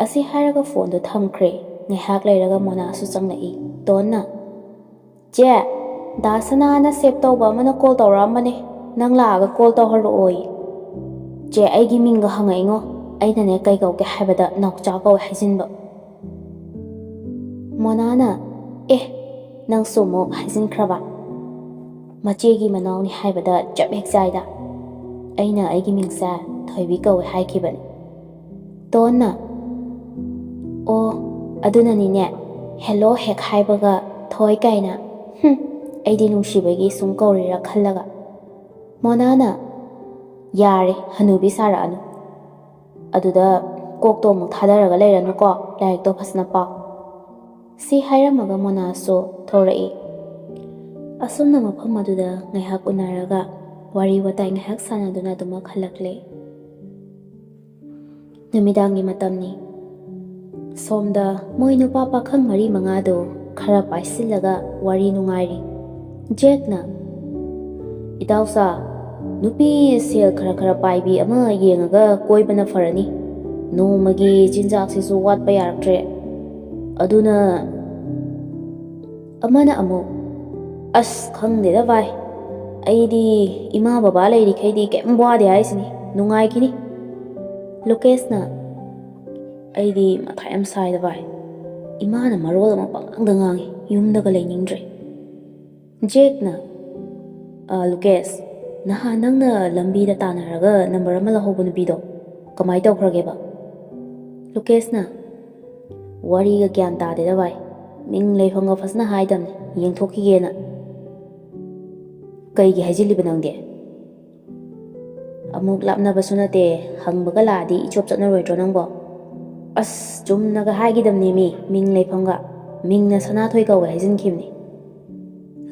ꯑꯁꯤ ꯍꯥꯏꯔꯒ ꯐꯣꯟꯗꯣ ꯊꯝꯈ꯭ꯔꯦ꯫ ꯉꯥꯏꯍꯥꯛ ꯂꯩꯔꯒ ꯃꯣꯅꯥꯁꯨ ꯆꯪꯂꯛꯏ꯫ ꯇꯣꯟꯅ, "ꯆꯦ, ꯗꯥ ꯁꯅꯥꯅ ꯁꯦꯚ ꯇꯧꯕ ꯑꯃꯅ ꯀꯣꯜ ꯇꯧꯔꯛꯑꯝꯕꯅꯦ, ꯅꯪ ꯂꯥꯛꯑꯒ ꯀꯣꯜ ꯇꯧꯍꯜꯂꯛꯑꯣꯌꯦ꯫" "ꯆꯦ, ꯑꯩꯒꯤ ꯃꯤꯡꯒ ꯍꯪꯉꯛꯏꯉꯣ, ꯑꯩꯅꯅꯦ ꯀꯩ ꯀꯧꯒꯦ ꯍꯥꯏꯕꯗ ꯅꯥꯎꯆꯥ ꯀꯧꯋꯦ ꯍꯥꯏꯖꯤꯟꯕ꯫" ꯃꯣꯅꯥꯅ, "ꯑꯦ, ꯅꯪꯁꯨ ꯑꯃꯨꯛ ꯍꯥꯏꯖꯤꯟꯈ꯭ꯔꯕ? ꯃꯆꯦꯒꯤ ꯃꯅꯥꯎꯅꯤ ꯍꯥꯏꯕꯗ ꯆꯞ ꯍꯦꯛ ꯆꯥꯏꯗ꯫ ꯑꯩꯅ ꯑꯩꯒꯤ ꯃꯤꯡꯁꯦ ꯊꯣꯏꯕꯤ ꯀꯧꯋꯦ ꯍꯥꯏꯈꯤꯕꯅꯤ꯫" ꯇꯣꯟꯅ, "ꯑꯣ, ꯑꯗꯨꯅꯅꯤꯅꯦ, ꯍꯦꯜꯂꯣ ꯍꯦꯛ ꯍꯥꯏꯕꯒ ꯊꯣꯏ ꯀꯥꯏꯅ꯫ ꯍꯨꯝ, ꯑꯩꯗꯤ ꯅꯨꯡꯁꯤꯕꯒꯤ ꯁꯨꯝ ꯀꯧꯔꯤꯔꯥ ꯈꯜꯂꯒ꯫" ꯃꯣꯅꯥꯅ, "ꯌꯥꯔꯦ, ꯍꯅꯨꯕꯤ ꯁꯥꯔꯛꯑꯅꯨ꯫ ꯑꯗꯨꯗ ꯀꯣꯛꯇꯣ ꯑꯃꯨꯛ ꯊꯥꯗꯔꯒ ꯂꯩꯔꯅꯨꯀꯣ, ꯂꯥꯏꯔꯤꯛꯇꯣ ꯐꯖꯅ ꯄꯥꯎ꯫" ꯁꯤ ꯍꯥꯏꯔꯝꯃꯒ ꯃꯣꯅꯥꯁꯨ ꯊꯣꯔꯛꯏ꯫ ꯑꯁꯨꯝꯅ ꯃꯐꯝ ꯑꯗꯨꯗ ꯉꯥꯏꯍꯥꯛ ꯎꯅꯔꯒ ꯋꯥꯔꯤ ꯋꯥꯇꯥꯏ ꯉꯥꯏꯍꯥꯛ ꯁꯥꯟꯅꯗꯨꯅ ꯑꯗꯨꯃꯛ ꯍꯜꯂꯛꯂꯦ꯫ ꯅꯨꯃꯤꯗꯥꯡꯒꯤ ꯃꯇꯝꯅꯤ꯫ ꯁꯣꯝꯗ ꯃꯣꯏ ꯅꯨꯄꯥ ꯄꯥꯈꯪ ꯃꯔꯤ ꯃꯉꯥꯗꯨ ꯈꯔ ꯄꯥꯏꯁꯤꯜꯂꯒ ꯋꯥꯔꯤ ꯅꯨꯡꯉꯥꯏꯔꯤ꯫ ꯖꯦꯛꯅ, "ꯏꯇꯥꯎꯁꯥ, ꯅꯨꯄꯤ ꯁꯦꯜ ꯈꯔ ꯈꯔ ꯄꯥꯏꯕꯤ ꯑꯃ ꯌꯦꯡꯉꯒ ꯀꯣꯏꯕꯅ ꯐꯔꯅꯤ꯫ ꯅꯣꯡꯃꯒꯤ ꯆꯤꯟꯖꯥꯛꯁꯤꯁꯨ ꯋꯥꯠꯄ ꯌꯥꯔꯛꯇ꯭ꯔꯦ꯫" ꯑꯗꯨꯅ ꯑꯃꯅ ꯑꯃꯨꯛ, "ꯑꯁ, ꯈꯪꯗꯦꯗ ꯚꯥꯏ, ꯑꯩꯗꯤ ꯏꯃꯥ ꯕꯕꯥ ꯂꯩꯔꯤꯈꯩꯗꯤ ꯀꯩꯝ ꯋꯥꯗꯦ ꯍꯥꯏꯁꯤꯅꯤ, ꯅꯨꯡꯉꯥꯏꯈꯤꯅꯤ꯫" ꯂꯨꯀꯦꯁꯅ, "ꯑꯩꯗꯤ ꯃꯊꯥ ꯌꯥꯝ ꯁꯥꯏꯗ ꯚꯥꯏ, ꯏꯃꯥꯅ ꯃꯔꯣꯜ ꯑꯃ ꯄꯉꯥꯡꯗ ꯉꯥꯡꯉꯤ, ꯌꯨꯝꯗꯒ ꯂꯩꯅꯤꯡꯗ꯭ꯔꯦ꯫" ꯖꯦꯛꯅ, "ꯑ, ꯂꯨꯀꯦꯁ, ꯅꯍꯥꯟ ꯅꯪꯅ ꯂꯝꯕꯤꯗ ꯇꯥꯟꯅꯔꯒ ꯅꯝꯕꯔ ꯑꯃ ꯂꯧꯍꯧꯕ ꯅꯨꯄꯤꯗꯣ ꯀꯃꯥꯏ ꯇꯧꯈ꯭ꯔꯒꯦꯕ?" ꯂꯨꯀꯦꯁꯅ, "ꯋꯥꯔꯤꯒ ꯒ꯭ꯌꯥꯟ ꯇꯥꯗꯦꯗ ꯚꯥꯏ, ꯃꯤꯡ ꯂꯩꯐꯝꯒ ꯐꯖꯅ ꯍꯥꯏꯗꯝꯅꯦ, ꯌꯦꯡꯊꯣꯛꯈꯤꯒꯦꯅ꯫" "ꯀꯩꯒꯤ ꯍꯥꯏꯖꯤꯜꯂꯤꯕ ꯅꯪꯗꯤ? ꯑꯃꯨꯛ ꯂꯥꯞꯅꯕꯁꯨ ꯅꯠꯇꯦ, ꯍꯪꯕꯒ ꯂꯥꯛꯑꯗꯤ ꯏꯆꯣꯞ ꯆꯠꯅꯔꯣꯏꯗ꯭ꯔꯣ ꯅꯪꯕꯣ?" "ꯑꯁ, ꯆꯨꯝꯅꯒ ꯍꯥꯏꯒꯤꯗꯝꯅꯦꯃꯤ, ꯃꯤꯡ ꯂꯩꯐꯝꯒ꯫ ꯃꯤꯡꯅ ꯁꯅꯥꯊꯣꯏ ꯀꯧꯋꯦ ꯍꯥꯏꯖꯤꯟꯈꯤꯕꯅꯤ꯫"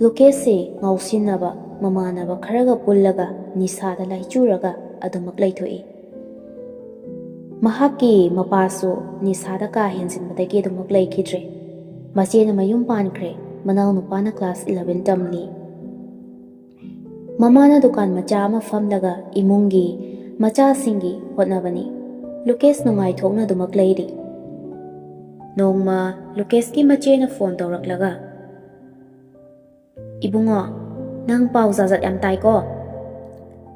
ꯂꯨꯀꯦꯁꯁꯤ ꯉꯥꯎꯁꯤꯟꯅꯕ ꯃꯃꯥꯟꯅꯕ ꯈꯔꯒ ꯄꯨꯜꯂꯒ ꯅꯤꯁꯥꯗ ꯂꯥꯏꯆꯨꯔꯒ ꯑꯗꯨꯃꯛ ꯂꯩꯊꯣꯛꯏ꯫ ꯃꯍꯥꯛꯀꯤ ꯃꯄꯥꯁꯨ ꯅꯤꯁꯥꯗ ꯀꯥ ꯍꯦꯟꯖꯤꯟꯕꯗꯒꯤ ꯑꯗꯨꯃꯛ ꯂꯩꯈꯤꯗ꯭ꯔꯦ꯫ ꯃꯆꯦꯅ ꯃꯌꯨꯝ ꯄꯥꯟꯈ꯭ꯔꯦ, ꯃꯅꯥꯎꯅꯨꯄꯥꯅ ꯀ꯭ꯂꯥꯁ ꯏꯂꯚꯦꯟ ꯇꯝꯂꯤ꯫ ꯃꯃꯥꯅ ꯗꯨꯀꯥꯟ ꯃꯆꯥ ꯑꯃ ꯐꯝꯂꯒ ꯏꯃꯨꯡꯒꯤ ꯃꯆꯥꯁꯤꯡꯒꯤ ꯍꯣꯠꯅꯕꯅꯤ꯫ ꯂꯨꯀꯦꯁ ꯅꯨꯡꯉꯥꯏꯊꯣꯛꯅ ꯑꯗꯨꯃꯛ ꯂꯩꯔꯤ꯫ ꯅꯣꯡꯃ ꯂꯨꯀꯦꯁꯀꯤ ꯃꯆꯦꯅ ꯐꯣꯟ ꯇꯧꯔꯛꯂꯒ, "ꯏꯕꯨꯡꯉꯣ, ꯅꯪ ꯄꯥꯎ ꯖꯥꯖꯠ ꯌꯥꯝ ꯇꯥꯏꯀꯣ?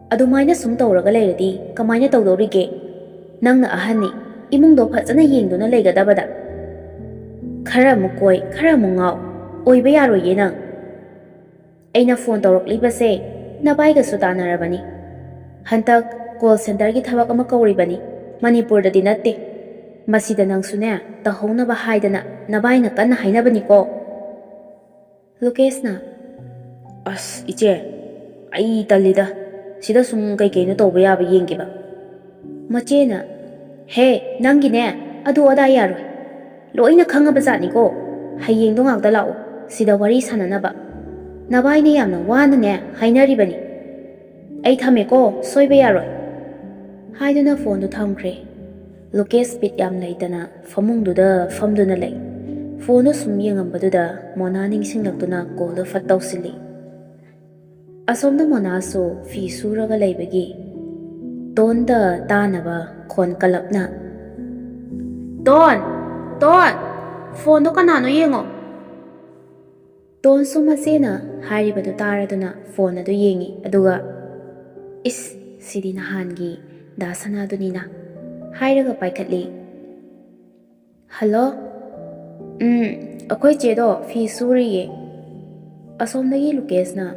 ꯑꯗꯨꯃꯥꯏꯅ ꯁꯨꯝ ꯇꯧꯔꯒ ꯂꯩꯔꯗꯤ ꯀꯃꯥꯏꯅ ꯇꯧꯗꯧꯔꯤꯒꯦ? ꯅꯪꯅ ꯑꯍꯟꯅꯤ, ꯏꯃꯨꯡꯗꯣ ꯐꯖꯅ ꯌꯦꯡꯗꯨꯅ ꯂꯩꯒꯗꯕꯗ꯫ ꯈꯔ ꯑꯃꯨꯛ ꯀꯣꯏ, ꯈꯔ ꯑꯃꯨꯛ ꯉꯥꯎ, ꯑꯣꯏꯕ ꯌꯥꯔꯣꯏꯌꯦ ꯅꯪ꯫ ꯑꯩꯅ ꯐꯣꯟ ꯇꯧꯔꯛꯂꯤꯕꯁꯦ ꯅꯚꯥꯏꯒꯁꯨ ꯇꯥꯟꯅꯔꯕꯅꯤ꯫ ꯍꯟꯗꯛ ꯀꯣꯜ ꯁꯦꯟꯇꯔꯒꯤ ꯊꯕꯛ ꯑꯃ ꯀꯧꯔꯤꯕꯅꯤ, ꯃꯅꯤꯄꯨꯔꯗꯗꯤ ꯅꯠꯇꯦ꯫ ꯃꯁꯤꯗ ꯅꯪꯁꯨꯅꯦ ꯇꯧꯍꯧꯅꯕ ꯍꯥꯏꯗꯅ ꯅꯚꯥꯏꯅ ꯀꯟꯅ ꯍꯥꯏꯅꯕꯅꯤꯀꯣ꯫" ꯂꯨꯀꯦꯁꯅ, "ꯑꯁ ꯏꯆꯦ, ꯑꯩ ꯇꯜꯂꯤꯗ, ꯁꯤꯗ ꯁꯨꯝ ꯀꯩ ꯀꯩꯅꯣ ꯇꯧꯕ ꯌꯥꯕ ꯌꯦꯡꯒꯦꯕ꯫ ꯃꯆꯦꯅ, "ꯍꯦ, ꯅꯪꯒꯤꯅꯦ, ꯑꯗꯨ ꯑꯗꯥ ꯌꯥꯔꯣꯏ꯫ ꯂꯣꯏꯅ ꯈꯪꯉꯕ ꯖꯥꯠꯅꯤꯀꯣ꯫ ꯍꯌꯦꯡꯗꯣ ꯉꯥꯛꯇ ꯂꯥꯛꯑꯣ, ꯁꯤꯗ ꯋꯥꯔꯤ ꯁꯥꯟꯅꯅꯕ꯫ ꯅꯕꯥꯏꯅ ꯌꯥꯝꯅ ꯋꯥꯅꯅꯦ ꯍꯥꯏꯅꯔꯤꯕꯅꯤ꯫ ꯑꯩ ꯊꯝꯃꯦꯀꯣ, ꯁꯣꯏꯕ ꯌꯥꯔꯣꯏ"꯫ ꯍꯥꯏꯗꯨꯅ ꯐꯣꯟꯗꯨ ꯊꯝꯈ꯭ꯔꯦ꯫ ꯂꯨꯀꯦꯁ ꯕꯤꯠ ꯌꯥꯝ ꯂꯩꯇꯅ ꯐꯃꯨꯡꯗꯨꯗ ꯐꯝꯗꯨꯅ ꯂꯩ꯫ ꯐꯣꯟꯗꯨ ꯁꯨꯝ ꯌꯦꯡꯉꯝꯕꯗꯨꯗ ꯃꯣꯅꯥ ꯅꯤꯡꯁꯤꯡꯂꯛꯇꯨꯅ ꯀꯣꯜꯗꯨ ꯐꯠ ꯇꯧꯁꯤꯜꯂꯤ꯫ ꯑꯁꯣꯝꯗ ꯃꯣꯅꯥꯁꯨ ꯐꯤ ꯁꯨꯔꯒ ꯂꯩꯕꯒꯤ ꯇꯣꯟꯗ ꯇꯥꯅꯕ ꯈꯣꯟ ꯀꯜꯂꯞꯅ, "ꯇꯣꯟ! ꯇꯣꯟ! ꯐꯣꯟꯗꯣ ꯀꯅꯥꯅꯣ ꯌꯦꯡꯉꯣ!" ꯇꯣꯟꯁꯨ ꯃꯆꯦꯅ ꯍꯥꯏꯔꯤꯕꯗꯨ ꯇꯥꯔꯗꯨꯅ ꯐꯣꯟ ꯑꯗꯨ ꯌꯦꯡꯉꯤ, ꯑꯗꯨꯒ, "ꯏꯁ, ꯁꯤꯗꯤ ꯅꯍꯥꯟꯒꯤ ꯗꯥ ꯁꯅꯥꯗꯨꯅꯤꯅ" ꯍꯥꯏꯔꯒ ꯄꯥꯏꯈꯠꯂꯤ꯫ "ꯍꯜꯂꯣ꯫ ꯎꯝ, ꯑꯩꯈꯣꯏ ꯆꯦꯗꯣ ꯐꯤ ꯁꯨꯔꯤꯌꯦ"꯫ ꯑꯁꯣꯝꯗꯒꯤ ꯂꯨꯀꯦꯁꯅ,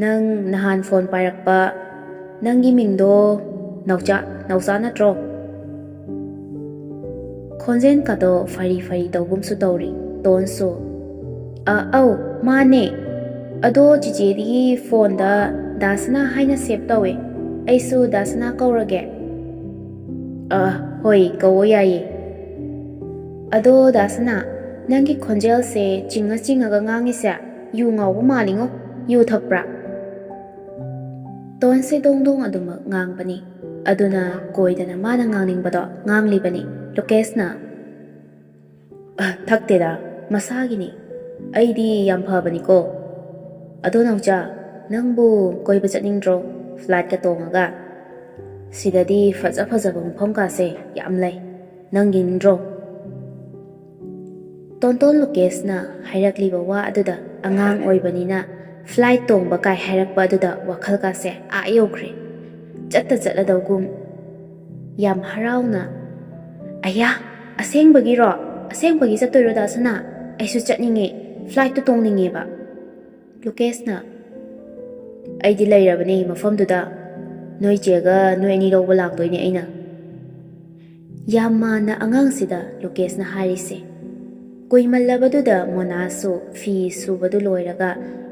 "ꯅꯪ ꯅꯍꯥꯟ ꯐꯣꯟ ꯄꯥꯏꯔꯛꯄ, ꯅꯪꯒꯤ ꯃꯤꯡꯗꯣ ꯅꯥꯎꯆꯥ, ꯅꯥꯎꯆꯥ ꯅꯠꯇ꯭ꯔꯣ?" ꯈꯣꯟꯖꯦꯜ ꯀꯥꯗꯣ ꯐꯔꯤ ꯐꯔꯤ ꯇꯧꯒꯨꯝꯁꯨ ꯇꯧꯔꯤ꯫ ꯇꯣꯟꯁꯨ, "ꯑ, ꯑꯧ, ꯃꯥꯅꯦ꯫ ꯑꯗꯣ ꯆꯤꯆꯦꯗꯤ ꯐꯣꯟꯗ ꯗꯥꯁꯅꯥ ꯍꯥꯏꯅ ꯁꯦꯞ ꯇꯧꯋꯦ꯫ ꯑꯩꯁꯨ ꯗꯥꯁꯅꯥ ꯀꯧꯔꯒꯦ"꯫ "ꯑ, ꯍꯣꯏ, ꯀꯧꯋꯣ ꯌꯥꯏꯌꯦ꯫ ꯑꯗꯣ ꯗꯥꯁꯅꯥ, ꯅꯪꯒꯤ ꯈꯣꯟꯖꯦꯜꯁꯦ ꯆꯤꯡꯉ ꯆꯤꯡꯉꯒ ꯉꯥꯡꯉꯤꯁꯦ ꯌꯨ ꯉꯥꯎꯕ ꯃꯥꯜꯂꯤꯉꯣ꯫ ꯌꯨ ꯊꯛꯄ꯭ꯔꯥ?" ꯇꯣꯟꯁꯦ ꯗꯣꯡ ꯗꯣꯡ ꯑꯗꯨꯃꯛ ꯉꯥꯡꯕꯅꯤ꯫ ꯑꯗꯨꯅ ꯀꯣꯏꯗꯅ ꯃꯥꯅ ꯉꯥꯡꯅꯤꯡꯕꯗꯣ ꯉꯥꯡꯂꯤꯕꯅꯤ꯫ ꯂꯨꯀꯦꯁꯅ, "ꯑ, ꯊꯛꯇꯦꯗ, ꯃꯁꯥꯒꯤꯅꯤ꯫ ꯑꯩꯗꯤ ꯌꯥꯝ ꯐꯕꯅꯤꯀꯣ꯫ ꯑꯗꯣ ꯅꯥꯎꯆꯥ, ꯅꯪꯕꯨ ꯀꯣꯏꯕ ꯆꯠꯅꯤꯡꯗ꯭ꯔꯣ? ꯐ꯭ꯂꯥꯏꯠꯀ ꯇꯣꯡꯉꯒ? ꯁꯤꯗꯗꯤ ꯐꯖ ꯐꯖꯕ ꯃꯐꯝ ꯀꯥꯁꯦ ꯌꯥꯝ ꯂꯩ꯫ ꯅꯪ ꯌꯦꯡꯅꯤꯡꯗ꯭ꯔꯣ?" ꯇꯣꯟꯇꯣꯟ ꯂꯨꯀꯦꯁꯅ ꯍꯥꯏꯔꯛꯂꯤꯕ ꯋꯥ ꯑꯗꯨꯗ ꯑꯉꯥꯡ ꯑꯣꯏꯕꯅꯤꯅ ꯐ꯭ꯂꯥꯏꯠ ꯇꯣꯡꯕ ꯀꯥꯏ ꯍꯥꯏꯔꯛꯄ ꯑꯗꯨꯗ ꯋꯥꯈꯜ ꯀꯥꯁꯦ ꯑꯥ ꯌꯧꯈ꯭ꯔꯦ꯫ ꯆꯠꯇ ꯆꯠꯂꯗꯧꯒꯨꯝ꯫ ꯌꯥꯝ ꯍꯔꯥꯎꯅ, "ꯑꯌꯥ, ꯑꯁꯦꯡꯕꯒꯤꯔꯣ? ꯑꯁꯦꯡꯕꯒꯤ ꯆꯠꯇꯣꯏꯔꯣ ꯗꯥꯁꯅꯥ? ꯑꯩꯁꯨ ꯆꯠꯅꯤꯡꯉꯦ, ꯐ꯭ꯂꯥꯏꯠꯇꯨ ꯇꯣꯡꯅꯤꯡꯉꯦꯕ"꯫ ꯂꯨꯀꯦꯁꯅ, "ꯑꯩꯗꯤ ꯂꯩꯔꯕꯅꯦ ꯃꯐꯝꯗꯨꯗ꯫ ꯅꯣꯏ ꯆꯦꯒ ꯅꯣꯏ ꯑꯅꯤ ꯂꯧꯕ ꯂꯥꯛꯇꯣꯏꯅꯦ ꯑꯩꯅ"꯫ ꯌꯥꯝ ꯃꯥꯟꯅ ꯑꯉꯥꯡꯁꯤꯗ ꯂꯨꯀꯦꯁꯅ ꯍꯥꯏꯔꯤꯁꯦ꯫ ꯀꯨꯏꯃꯜꯂꯕꯗꯨꯗ ꯃꯣꯅꯥꯁꯨ ꯐꯤ ꯁꯨꯕꯗꯨ ꯂꯣꯏꯔꯒ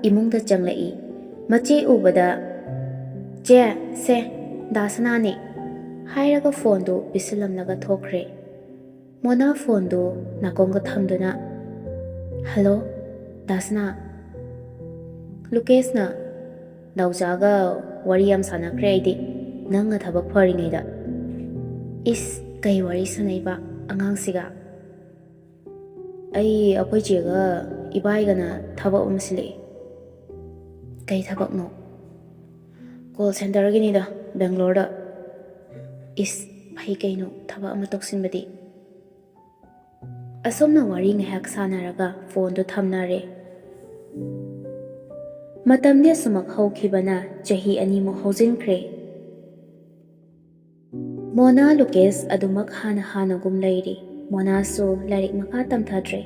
ꯏꯃꯨꯡꯗ ꯆꯪꯂꯛꯏ꯫ ꯃꯆꯦ ꯎꯕꯗ, "ꯆꯦ, ꯁꯦ, ꯗꯥꯁꯅꯥꯅꯦ," ꯍꯥꯏꯔꯒ ꯐꯣꯟꯗꯨ ꯄꯤꯁꯤꯜꯂꯝꯂꯒ ꯊꯣꯛꯈ꯭ꯔꯦ꯫ ꯃꯣꯅꯥ ꯐꯣꯟꯗꯨ ꯅꯥꯀꯣꯡꯒ ꯊꯝꯗꯨꯅ, "ꯍꯜꯂꯣ, ꯗꯥꯁꯅꯥ?" ꯂꯨꯀꯦꯁꯅ, "ꯅꯥꯎꯆꯥꯒ ꯋꯥꯔꯤ ꯌꯥꯝ ꯁꯥꯟꯅꯈ꯭ꯔꯦ ꯑꯩꯗꯤ, ꯅꯪꯅ ꯊꯕꯛ ꯐꯔꯤꯉꯩꯗ꯫" "ꯏꯁ, ꯀꯩ ꯋꯥꯔꯤ ꯁꯥꯟꯅꯩꯕ ꯑꯉꯥꯡꯁꯤꯒ?" "ꯑꯩ ꯑꯩꯈꯣꯏ ꯆꯦꯒ ꯏꯕꯥꯏꯒꯅ ꯊꯕꯛ ꯑꯃ ꯁꯤꯜꯂꯛꯑꯦ꯫" "ꯀꯩ ꯊꯕꯛꯅꯣ?" "ꯀꯣꯜ ꯁꯦꯟꯇꯔꯒꯤꯅꯤꯗ, ꯕꯦꯡꯒ꯭ꯂꯣꯔꯗ꯫" "ꯏꯁ, ꯐꯩ ꯀꯩꯅꯣ ꯊꯕꯛ ꯑꯃ ꯇꯧꯁꯤꯟꯕꯗꯤ꯫" ꯑꯁꯨꯝꯅ ꯋꯥꯔꯤ ꯉꯥꯏꯍꯥꯛ ꯁꯥꯟꯅꯔꯒ ꯐꯣꯟꯗꯨ ꯊꯝꯅꯔꯦ꯫ ꯃꯇꯝꯗꯤ ꯑꯁꯨꯃꯛ ꯍꯧꯈꯤꯕꯅ ꯆꯍꯤ ꯑꯅꯤꯃꯨꯛ ꯍꯧꯖꯤꯟꯈ꯭ꯔꯦ꯫ ꯃꯣꯅꯥ ꯂꯨꯀꯦꯁ ꯑꯗꯨꯃꯛ ꯍꯥꯟꯅ ꯍꯥꯟꯅꯒꯨꯝ ꯂꯩꯔꯤ꯫ ꯃꯣꯅꯥꯁꯨ ꯂꯥꯏꯔꯤꯛ ꯃꯈꯥ ꯇꯝꯊꯗ꯭ꯔꯦ꯫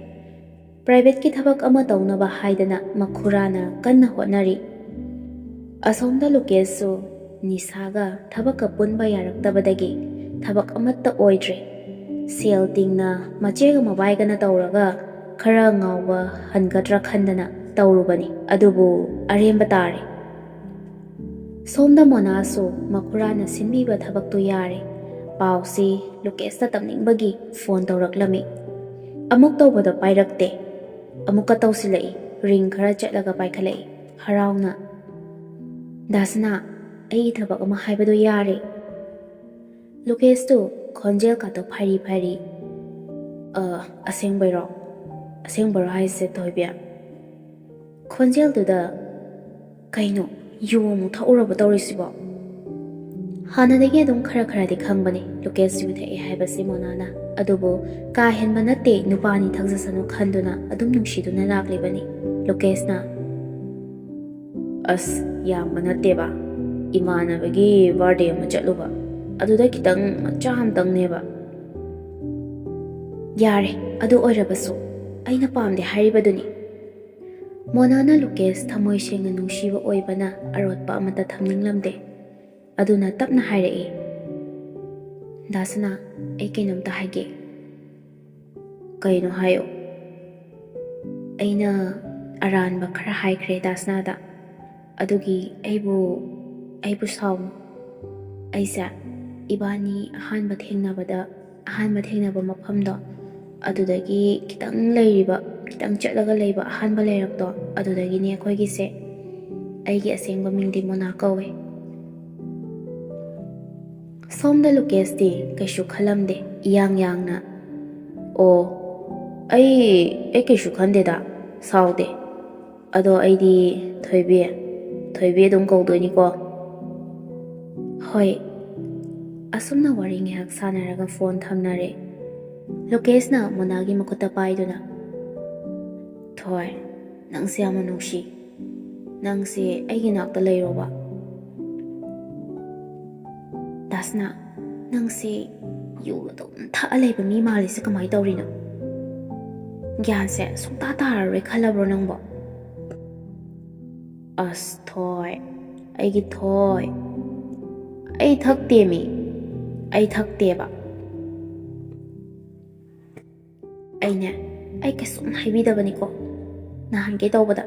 ꯄ꯭ꯔꯥꯏꯚꯦꯠꯀꯤ ꯊꯕꯛ ꯑꯃ ꯇꯧꯅꯕ ꯍꯥꯏꯗꯅ ꯃꯈꯨꯔꯥꯅ ꯀꯟꯅ ꯍꯣꯠꯅꯔꯤ꯫ ꯑꯁꯣꯝꯗ ꯂꯨꯀꯦꯁꯁꯨ ꯅꯤꯁꯥꯒ ꯊꯕꯛꯀ ꯄꯨꯟꯕ ꯌꯥꯔꯛꯇꯕꯗꯒꯤ ꯊꯕꯛ ꯑꯃꯠꯇ ꯑꯣꯏꯗ꯭ꯔꯦ꯫ ꯁꯦꯜ ꯇꯤꯡꯅ ꯃꯆꯦꯒ ꯃꯕꯥꯏꯒꯅ ꯇꯧꯔꯒ ꯈꯔ ꯉꯥꯎꯕ ꯍꯟꯒꯗ꯭ꯔꯥ ꯈꯟꯗꯅ ꯇꯧꯔꯨꯕꯅꯤ, ꯑꯗꯨꯕꯨ ꯑꯔꯦꯝꯕ ꯇꯥꯔꯦ꯫ ꯁꯣꯝꯗ ꯃꯣꯅꯥꯁꯨ ꯃꯈꯨꯔꯥꯅ ꯁꯤꯟꯕꯤꯕ ꯊꯕꯛꯇꯨ ꯌꯥꯔꯦ꯫ ꯄꯥꯎꯁꯤ ꯂꯨꯀꯦꯁꯇ ꯇꯝꯅꯤꯡꯕꯒꯤ ꯐꯣꯟ ꯇꯧꯔꯛꯂꯝꯃꯤ꯫ ꯑꯃꯨꯛ ꯇꯧꯕꯗ ꯄꯥꯏꯔꯛꯇꯦ꯫ ꯑꯃꯨꯛꯀ ꯇꯧꯁꯤꯜꯂꯛꯏ꯫ ꯔꯤꯡ ꯈꯔ ꯆꯠꯂꯒ ꯄꯥꯏꯈꯠꯂꯛꯏ꯫ ꯍꯔꯥꯎꯅ, "ꯗꯥꯁꯅꯥ, ꯑꯩꯒꯤ ꯊꯕꯛ ꯑꯃ ꯍꯥꯏꯕꯗꯣ ꯌꯥꯔꯦ꯫" ꯂꯨꯀꯦꯁꯇꯨ ꯈꯣꯟꯖꯦꯜ ꯀꯥꯇꯣ ꯐꯥꯏꯔꯤ ꯐꯥꯏꯔꯤ, "ꯑ, ꯑꯁꯦꯡꯕꯩꯔꯣ? ꯑꯁꯦꯡꯕꯔꯣ ꯍꯥꯏꯁꯦ, ꯊꯣꯏꯕꯤ?" ꯈꯣꯟꯖꯦꯜꯗꯨꯗ, "ꯀꯩꯅꯣ, ꯌꯨ ꯑꯃꯨꯛ ꯊꯛꯎꯔꯕ ꯇꯧꯔꯤꯁꯤꯕꯣ?" ꯍꯥꯟꯅꯗꯒꯤ ꯑꯗꯨꯝ ꯈꯔ ꯈꯔꯗꯤ ꯈꯪꯕꯅꯤ ꯂꯨꯀꯦꯁ ꯌꯨ ꯊꯛꯑꯦ ꯍꯥꯏꯕꯁꯤ ꯃꯣꯅꯥꯅ꯫ ꯑꯗꯨꯕꯨ ꯀꯥ ꯍꯦꯟꯕ ꯅꯠꯇꯦ, ꯅꯨꯄꯥꯅꯤ ꯊꯛꯖꯁꯅꯨ ꯈꯟꯗꯨꯅ ꯑꯗꯨꯝ ꯅꯨꯡꯁꯤꯗꯨꯅ ꯂꯥꯛꯂꯤꯕꯅꯤ꯫ ꯂꯨꯀꯦꯁꯅ, "ꯑꯁ, ꯌꯥꯝꯕ ꯅꯠꯇꯦꯕ, ꯏꯃꯥꯟꯅꯕꯒꯤ ꯕꯥꯔꯗꯦ ꯑꯃ ꯆꯠꯂꯨꯕ, ꯑꯗꯨꯗ ꯈꯤꯇꯪ ꯃꯆꯥ ꯑꯝꯇꯪꯅꯦꯕ꯫" "ꯌꯥꯔꯦ, ꯑꯗꯨ ꯑꯣꯏꯔꯕꯁꯨ ꯑꯩꯅ ꯄꯥꯝꯗꯦ ꯍꯥꯏꯔꯤꯕꯗꯨꯅꯤ꯫" ꯃꯣꯅꯥꯅ ꯂꯨꯀꯦꯁ ꯊꯃꯣꯏ ꯁꯦꯡꯅ ꯅꯨꯡꯁꯤꯕ ꯑꯣꯏꯕꯅ ꯑꯔꯣꯠꯄ ꯑꯃꯠꯇ ꯊꯝꯅꯤꯡꯂꯝꯗꯦ꯫ ꯑꯗꯨꯅ ꯇꯞꯅ ꯍꯥꯏꯔꯛꯏ, "ꯗꯥꯁꯅꯥ, ꯑꯩ ꯀꯩꯅꯣꯝꯇ ꯍꯥꯏꯒꯦ꯫" "ꯀꯩꯅꯣ ꯍꯥꯏꯌꯣ꯫" "ꯑꯩꯅ ꯑꯔꯥꯟꯕ ꯈꯔ ꯍꯥꯏꯈ꯭ꯔꯦ ꯗꯥꯁꯅꯥꯗ꯫ ꯑꯗꯨꯒꯤ ꯑꯩꯕꯨ ꯑꯩꯕꯨ ꯁꯥꯎꯅꯨ꯫ ꯑꯩꯁꯦ ꯏꯕꯥꯅꯤ ꯑꯍꯥꯟꯕ ꯊꯦꯡꯅꯕꯗ ꯑꯍꯥꯟꯕ ꯊꯦꯡꯅꯕ ꯃꯐꯝꯗꯣ, ꯑꯗꯨꯗꯒꯤ ꯈꯤꯇꯪ ꯂꯩꯔꯤꯕ, ꯈꯤꯇꯪ ꯆꯠꯂꯒ ꯂꯩꯕ ꯑꯍꯥꯟꯕ ꯂꯩꯔꯛꯇꯣ, ꯑꯗꯨꯗꯒꯤꯅꯦ ꯑꯩꯈꯣꯏꯒꯤꯁꯦ꯫ ꯑꯩꯒꯤ ꯑꯁꯦꯡꯕ ꯃꯤꯡꯗꯤ ꯃꯣꯅꯥ ꯀꯧꯋꯦ꯫ ꯁꯣꯝꯗ ꯂꯨꯀꯦꯁꯇꯤ ꯀꯩꯁꯨ ꯈꯜꯂꯝꯗꯦ, ꯏꯌꯥꯡ ꯌꯥꯡꯅ, "ꯑꯣ, ꯑꯩ ꯑꯩ ꯀꯩꯁꯨ ꯈꯟꯗꯦꯗ, ꯁꯥꯎꯗꯦ꯫ ꯑꯗꯣ ꯑꯩꯗꯤ ꯊꯣꯏꯕꯤ, ꯊꯣꯏꯕꯤ ꯑꯗꯨꯝ ꯀꯧꯗꯣꯏꯅꯤꯀꯣ?" "ꯍꯣꯏ꯫" ꯑꯁꯨꯝꯅ ꯋꯥꯔꯤ ꯉꯥꯏꯍꯥꯛ ꯁꯥꯟꯅꯔꯒ ꯐꯣꯟ ꯊꯝꯅꯔꯦ꯫ ꯂꯨꯀꯦꯁꯅ ꯃꯣꯅꯥꯒꯤ ꯃꯈꯨꯠꯇ ꯄꯥꯏꯗꯨꯅ, "ꯊꯣꯏ, ꯅꯪꯁꯦ ꯌꯥꯝꯅ ꯅꯨꯡꯁꯤ꯫ ꯅꯪꯁꯦ ꯑꯩꯒꯤ ꯅꯥꯛꯇ ꯂꯩꯔꯣꯕ꯫" "ꯗꯥꯁꯅꯥ, ꯅꯪꯁꯦ ꯌꯨ ꯑꯗꯨꯝ ꯊꯛꯑ ꯂꯩꯕ ꯃꯤ ꯃꯥꯜꯂꯤꯁꯦ ꯀꯃꯥꯏꯅ ꯇꯧꯔꯤꯅꯣ? ꯒ꯭ꯌꯥꯟꯁꯦ ꯁꯨꯡꯇꯥ ꯇꯥꯔꯔꯣꯏ ꯈꯜꯂꯕ꯭ꯔꯣ ꯅꯪꯕꯣ?" "ꯑꯁ ꯊꯣꯏ, ꯑꯩꯒꯤ ꯊꯣꯏ, ꯑꯩ ꯊꯛꯇꯦꯃꯤ, ꯑꯩ ꯊꯛꯇꯦꯕ꯫" "ꯑꯩꯅꯦ, ꯑꯩ ꯀꯩꯁꯨꯝ ꯍꯥꯏꯕꯤꯗꯕꯅꯤꯀꯣ꯫ ꯅꯍꯥꯟꯒꯩ ꯇꯧꯕꯗ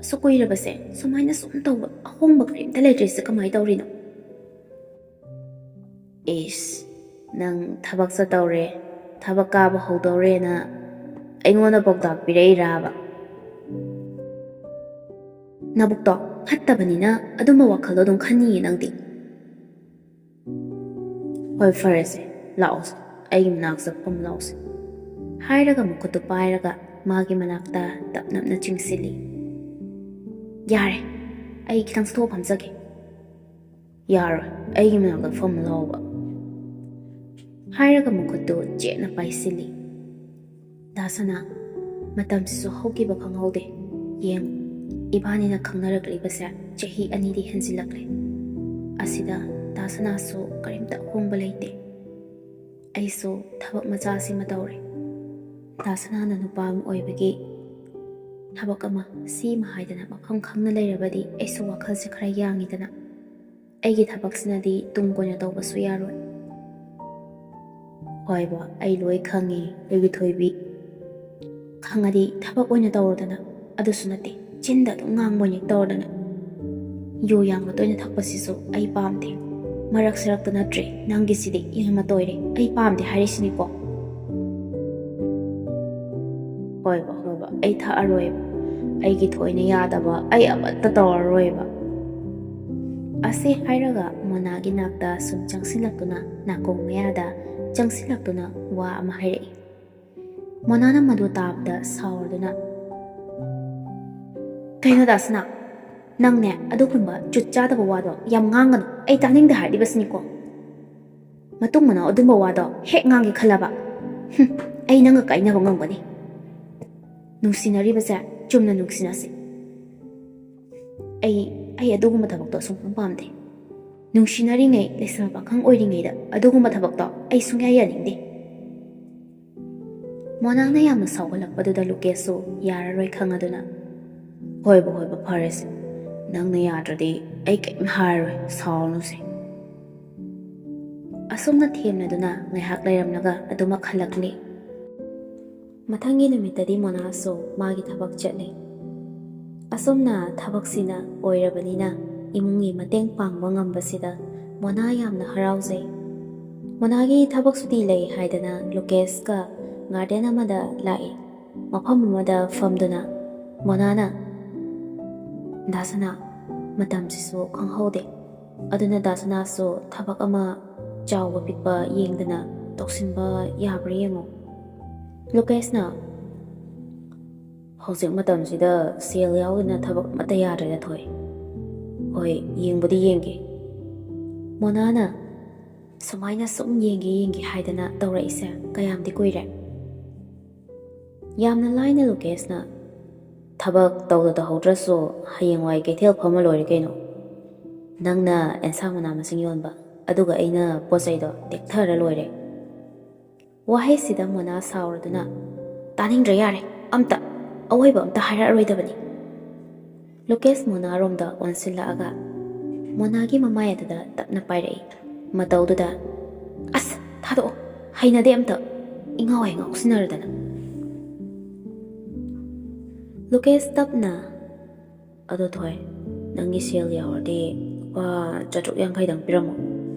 ꯑꯁꯨꯛ ꯀꯨꯏꯔꯕꯁꯦ ꯁꯨꯃꯥꯏꯅ ꯁꯨꯝ ꯇꯧꯕ, ꯑꯍꯣꯡꯕ ꯀꯔꯤꯝꯇ ꯂꯩꯇ꯭ꯔꯤꯁꯦ ꯀꯃꯥꯏꯅ ꯇꯧꯔꯤꯅꯣ?" "ꯏꯁ, ꯅꯪ ꯊꯕꯛ ꯆꯠꯇꯧꯔꯦ, ꯊꯕꯛ ꯀꯥꯕ ꯍꯧꯗꯧꯔꯦꯅ ꯑꯩꯉꯣꯟꯗ ꯄꯥꯎꯇꯥꯛ ꯄꯤꯔꯛꯏꯔꯕ?" "ꯅꯕꯨꯛꯇꯣ ꯐꯠꯇꯕꯅꯤꯅ ꯑꯗꯨꯝꯕ ꯋꯥꯈꯜꯗꯣ ꯑꯗꯨꯝ ꯈꯟꯅꯤꯌꯦ ꯅꯪꯗꯤ꯫" "ꯍꯣꯏ, ꯐꯔꯦꯁꯦ, ꯂꯥꯛꯑꯣꯁꯦ, ꯑꯩꯒꯤ ꯃꯅꯥꯛꯇ ꯐꯝꯃꯨ ꯂꯥꯛꯑꯣꯁꯦ꯫" ꯍꯥꯏꯔꯒ ꯃꯈꯨꯠꯇꯨ ꯄꯥꯏꯔꯒ ꯃꯥꯒꯤ ꯃꯅꯥꯛꯇ ꯇꯞ ꯅꯞꯅ ꯆꯤꯡꯁꯤꯜꯂꯤ꯫ "ꯌꯥꯔꯦ, ꯑꯩ ꯈꯤꯇꯪ ꯆꯠꯊꯣꯛꯑ ꯐꯝꯖꯒꯦ꯫" "ꯌꯥꯔꯣꯏ, ꯑꯩꯒꯤ ꯃꯅꯥꯛꯇ ꯐꯝꯃꯨ ꯂꯥꯛꯑꯣꯕ꯫" ꯍꯥꯏꯔꯒ ꯃꯈꯨꯠꯇꯨ ꯆꯦꯠꯅ ꯄꯥꯏꯁꯤꯜꯂꯤ꯫ ꯗꯥ ꯁꯅꯥ, ꯃꯇꯝꯁꯤꯁꯨ ꯍꯧꯈꯤꯕ ꯈꯪꯍꯧꯗꯦ꯫ ꯌꯦꯡ, ꯏꯕꯥꯅꯤꯅ ꯈꯪꯅꯔꯛꯂꯤꯕꯁꯦ ꯆꯍꯤ ꯑꯅꯤꯗꯤ ꯍꯦꯟꯖꯤꯜꯂꯛꯂꯦ꯫ ꯑꯁꯤꯗ ꯗꯥ ꯁꯅꯥꯁꯨ ꯀꯔꯤꯝꯇ ꯑꯍꯣꯡꯕ ꯂꯩꯇꯦ꯫ ꯑꯩꯁꯨ ꯊꯕꯛ ꯃꯆꯥꯁꯤꯃ ꯇꯧꯔꯦ꯫ ꯗꯥ ꯁꯅꯥꯅ ꯅꯨꯄꯥ ꯑꯃ ꯑꯣꯏꯕꯒꯤ ꯊꯕꯛ ꯑꯃ ꯁꯤꯃ ꯍꯥꯏꯗꯅ ꯃꯐꯝ ꯈꯪꯅ ꯂꯩꯔꯕꯗꯤ ꯑꯩꯁꯨ ꯋꯥꯈꯜꯁꯦ ꯈꯔ ꯌꯥꯡꯉꯤꯗꯅ꯫ ꯑꯩꯒꯤ ꯊꯕꯛꯁꯤꯅꯗꯤ ꯇꯨꯡ ꯀꯣꯏꯅ ꯇꯧꯕꯁꯨ ꯌꯥꯔꯣꯏ꯫ ꯍꯣꯏꯕ, ꯑꯩ ꯂꯣꯏ ꯈꯪꯉꯤ, ꯑꯩꯒꯤ ꯊꯣꯏꯕꯤ꯫ ꯈꯪꯉꯗꯤ ꯊꯕꯛ ꯑꯣꯏꯅ ꯇꯧꯔꯣꯗꯅ꯫ ꯑꯗꯨꯁꯨ ꯅꯠꯇꯦ, ꯆꯤꯟꯗ ꯑꯗꯨꯝ ꯉꯥꯡꯕ ꯑꯣꯏꯅ ꯇꯧꯔꯗꯅ꯫ ꯌꯨ ꯌꯥꯝꯅ ꯇꯣꯏꯅ ꯊꯛꯄꯁꯤꯁꯨ ꯑꯩ ꯄꯥꯝꯗꯦ꯫ ꯃꯔꯛ ꯁꯔꯛꯇ ꯅꯠꯇ꯭ꯔꯦ, ꯅꯪꯒꯤꯁꯤꯗꯤ ꯌꯥꯝꯅ ꯇꯣꯏꯔꯦ, ꯑꯩ ꯄꯥꯝꯗꯦ ꯍꯥꯏꯔꯤꯁꯤꯅꯤꯀꯣ꯫ ꯍꯣꯏꯕ, ꯍꯣꯏꯕ, ꯑꯩ ꯊꯛꯑꯔꯣꯏꯕ꯫ ꯑꯩꯒꯤ ꯊꯣꯏꯅ ꯌꯥꯗꯕ ꯑꯩ ꯑꯃꯠꯇ ꯇꯧꯔꯔꯣꯏꯕ꯫ ꯑꯁꯤ ꯍꯥꯏꯔꯒ ꯃꯣꯅꯥꯒꯤ ꯅꯥꯛꯇ ꯁꯨꯝ ꯆꯪꯁꯤꯜꯂꯛꯇꯨꯅ ꯅꯥꯀꯣꯡ ꯃꯌꯥꯗ ꯆꯪꯁꯤꯜꯂꯛꯇꯨꯅ ꯋꯥ ꯑꯃ ꯍꯥꯏꯔꯛꯏ꯫ ꯃꯣꯅꯥꯅ ꯃꯗꯨ ꯇꯥꯕꯗ ꯁꯥꯎꯔꯗꯨꯅ, "ꯀꯩꯅꯣ ꯗꯥꯁꯅꯥ, ꯅꯪꯅꯦ ꯑꯗꯨꯒꯨꯝꯕ ꯖꯨꯠ ꯆꯥꯗꯕ ꯋꯥꯗꯣ ꯌꯥꯝ ꯉꯥꯡꯒꯅꯨ, ꯑꯩ ꯇꯥꯅꯤꯡꯗꯦ ꯍꯥꯏꯔꯤꯕꯁꯤꯅꯤꯀꯣ꯫ ꯃꯇꯨꯡ ꯃꯅꯥꯎ ꯑꯗꯨꯝꯕ ꯋꯥꯗꯣ ꯍꯦꯛ ꯉꯥꯡꯒꯦ ꯈꯜꯂꯕ, ꯍꯨꯝ, ꯑꯩ ꯅꯪꯒ ꯀꯥꯏꯅꯕ ꯉꯝꯒꯅꯤ꯫ ꯅꯨꯡꯁꯤꯅꯔꯤꯕꯁꯦ ꯆꯨꯝꯅ ꯅꯨꯡꯁꯤꯅꯁꯤ꯫ ꯑꯩ, ꯑꯩ ꯑꯗꯨꯒꯨꯝꯕ ꯊꯕꯛꯇꯣ ꯁꯨꯡꯄꯥꯝ ꯄꯥꯝꯗꯦ꯫ ꯅꯨꯡꯁꯤꯅꯔꯤꯉꯩ, ꯂꯩꯁꯥ ꯄꯥꯈꯪ ꯑꯣꯏꯔꯤꯉꯩꯗ ꯑꯗꯨꯒꯨꯝꯕ ꯊꯕꯛꯇꯣ ꯑꯩ ꯁꯨꯡꯌꯥ ꯌꯥꯅꯤꯡꯗꯦ꯫" ꯃꯣꯅꯥꯅ ꯌꯥꯝꯅ ꯁꯥꯎꯒꯠꯂꯛꯄꯗꯨꯗ ꯂꯨꯀꯦꯁꯁꯨ ꯌꯥꯔꯔꯣꯏ ꯈꯪꯉꯗꯨꯅ, "ꯍꯣꯏꯕ, ꯍꯣꯏꯕ, ꯐꯔꯦꯁꯦ, ꯅꯪꯅ ꯌꯥꯗ꯭ꯔꯗꯤ ꯑꯩ ꯀꯩꯝ ꯍꯥꯏꯔꯔꯣꯏ, ꯁꯥꯎꯔꯅꯨꯁꯦ꯫" ꯑꯁꯨꯝꯅ ꯊꯦꯝꯅꯗꯨꯅ ꯉꯥꯏꯍꯥꯛ ꯂꯩꯔꯝꯂꯒ ꯑꯗꯨꯃꯛ ꯍꯜꯂꯛꯂꯤ꯫ ꯃꯊꯪꯒꯤ ꯅꯨꯃꯤꯠꯇꯗꯤ ꯃꯣꯅꯥꯁꯨ ꯃꯥꯒꯤ ꯊꯕꯛ ꯆꯠꯂꯤ꯫ ꯑꯁꯨꯝꯅ ꯊꯕꯛꯁꯤꯅ ꯑꯣꯏꯔꯕꯅꯤꯅ ꯏꯃꯨꯡꯒꯤ ꯃꯇꯦꯡ ꯄꯥꯡꯕ ꯉꯝꯕꯁꯤꯗ ꯃꯣꯅꯥ ꯌꯥꯝꯅ ꯍꯔꯥꯎꯖꯩ꯫ ꯃꯣꯅꯥꯒꯤ ꯊꯕꯛ ꯁꯨꯇꯤ ꯂꯩ ꯍꯥꯏꯗꯅ ꯂꯨꯀꯦꯁꯀ ꯒꯥꯔꯗꯦꯟ ꯑꯃꯗ ꯂꯥꯛꯏ꯫ ꯃꯐꯝ ꯑꯃꯗ ꯐꯝꯗꯨꯅ ꯃꯣꯅꯥꯅ, "ꯗꯥꯁꯅꯥ, ꯃꯇꯝꯁꯤꯁꯨ ꯈꯪꯍꯧꯗꯦ, ꯑꯗꯨꯅ ꯗꯥꯁꯅꯥꯁꯨ ꯊꯕꯛ ꯑꯃ ꯆꯥꯎꯕ ꯄꯤꯛꯄ ꯌꯦꯡꯗꯅ ꯇꯧꯁꯤꯟꯕ ꯌꯥꯕ꯭ꯔꯥ ꯌꯦꯡꯉꯨ꯫" ꯂꯨꯀꯦꯁꯅ, "ꯍꯧꯖꯤꯛ ꯃꯇꯝꯁꯤꯗ ꯁꯦꯜ ꯌꯥꯎꯗꯅ ꯊꯕꯛ ꯑꯃꯠꯇ ꯌꯥꯗ꯭ꯔꯦꯗ ꯊꯣꯏ꯫ ꯍꯣꯏ, ꯌꯦꯡꯕꯨꯗꯤ ꯌꯦꯡꯒꯦ꯫" ꯃꯣꯅꯥꯅ, "ꯁꯨꯃꯥꯏꯅ ꯁꯨꯝ ꯌꯦꯡꯒꯦ ꯌꯦꯡꯒꯦ ꯍꯥꯏꯗꯅ ꯇꯧꯔꯛꯏꯁꯦ ꯀꯌꯥꯝꯗꯤ ꯀꯨꯏꯔꯦ?" ꯌꯥꯝꯅ ꯂꯥꯏꯅ ꯂꯨꯀꯦꯁꯅ, "ꯊꯕꯛ ꯇꯧꯗ ꯇꯧꯍꯧꯗ꯭ꯔꯁꯨ ꯍꯌꯦꯡꯋꯥꯏ ꯀꯩꯊꯦꯜ ꯐꯝꯃ ꯂꯣꯏꯔꯦ ꯀꯩꯅꯣ꯫ ꯅꯪꯅ ꯑꯦꯟꯁꯥꯡ ꯃꯅꯥ ꯃꯁꯤꯡ ꯌꯣꯟꯕ, ꯑꯗꯨꯒ ꯑꯩꯅ ꯄꯣꯠ ꯆꯩꯗꯣ ꯇꯦꯛꯊꯔ ꯂꯣꯏꯔꯦ꯫" ꯋꯥꯍꯩꯁꯤꯗ ꯃꯣꯅꯥ ꯁꯥꯎꯔꯗꯨꯅ, "ꯇꯥꯅꯤꯡꯗ꯭ꯔꯦ, ꯌꯥꯔꯦ, ꯑꯝꯇ, ꯑꯋꯣꯏꯕ ꯑꯝꯇ ꯍꯥꯏꯔꯛꯑꯔꯣꯏꯗꯕꯅꯤ꯫" ꯂꯨꯀꯦꯁ ꯃꯣꯅꯥꯔꯣꯝꯗ ꯑꯣꯟꯁꯤꯜꯂꯛꯑꯒ ꯃꯣꯅꯥꯒꯤ ꯃꯃꯥꯏ ꯑꯗꯨꯗ ꯇꯞꯅ ꯄꯥꯏꯔꯛꯏ꯫ ꯃꯇꯧꯗꯨꯗ, "ꯑꯁ, ꯊꯥꯗꯣꯛꯑꯣ, ꯍꯩꯅꯗꯦ ꯑꯝꯇ, ꯏꯉꯥꯎ ꯍꯦꯛ ꯉꯥꯎꯁꯤꯟꯅꯔꯗꯅ꯫" ꯂꯨꯀꯦꯁ ꯇꯞꯅ, "ꯑꯗꯣ ꯊꯣꯏ, "ꯅꯪꯒꯤ ꯁꯦꯜ ꯌꯥꯎꯔꯗꯤ ꯂꯨꯄꯥ ꯆꯥꯇ꯭ꯔꯨꯛ ꯌꯥꯡꯈꯩꯗꯪ ꯄꯤꯔꯝꯃꯣ꯫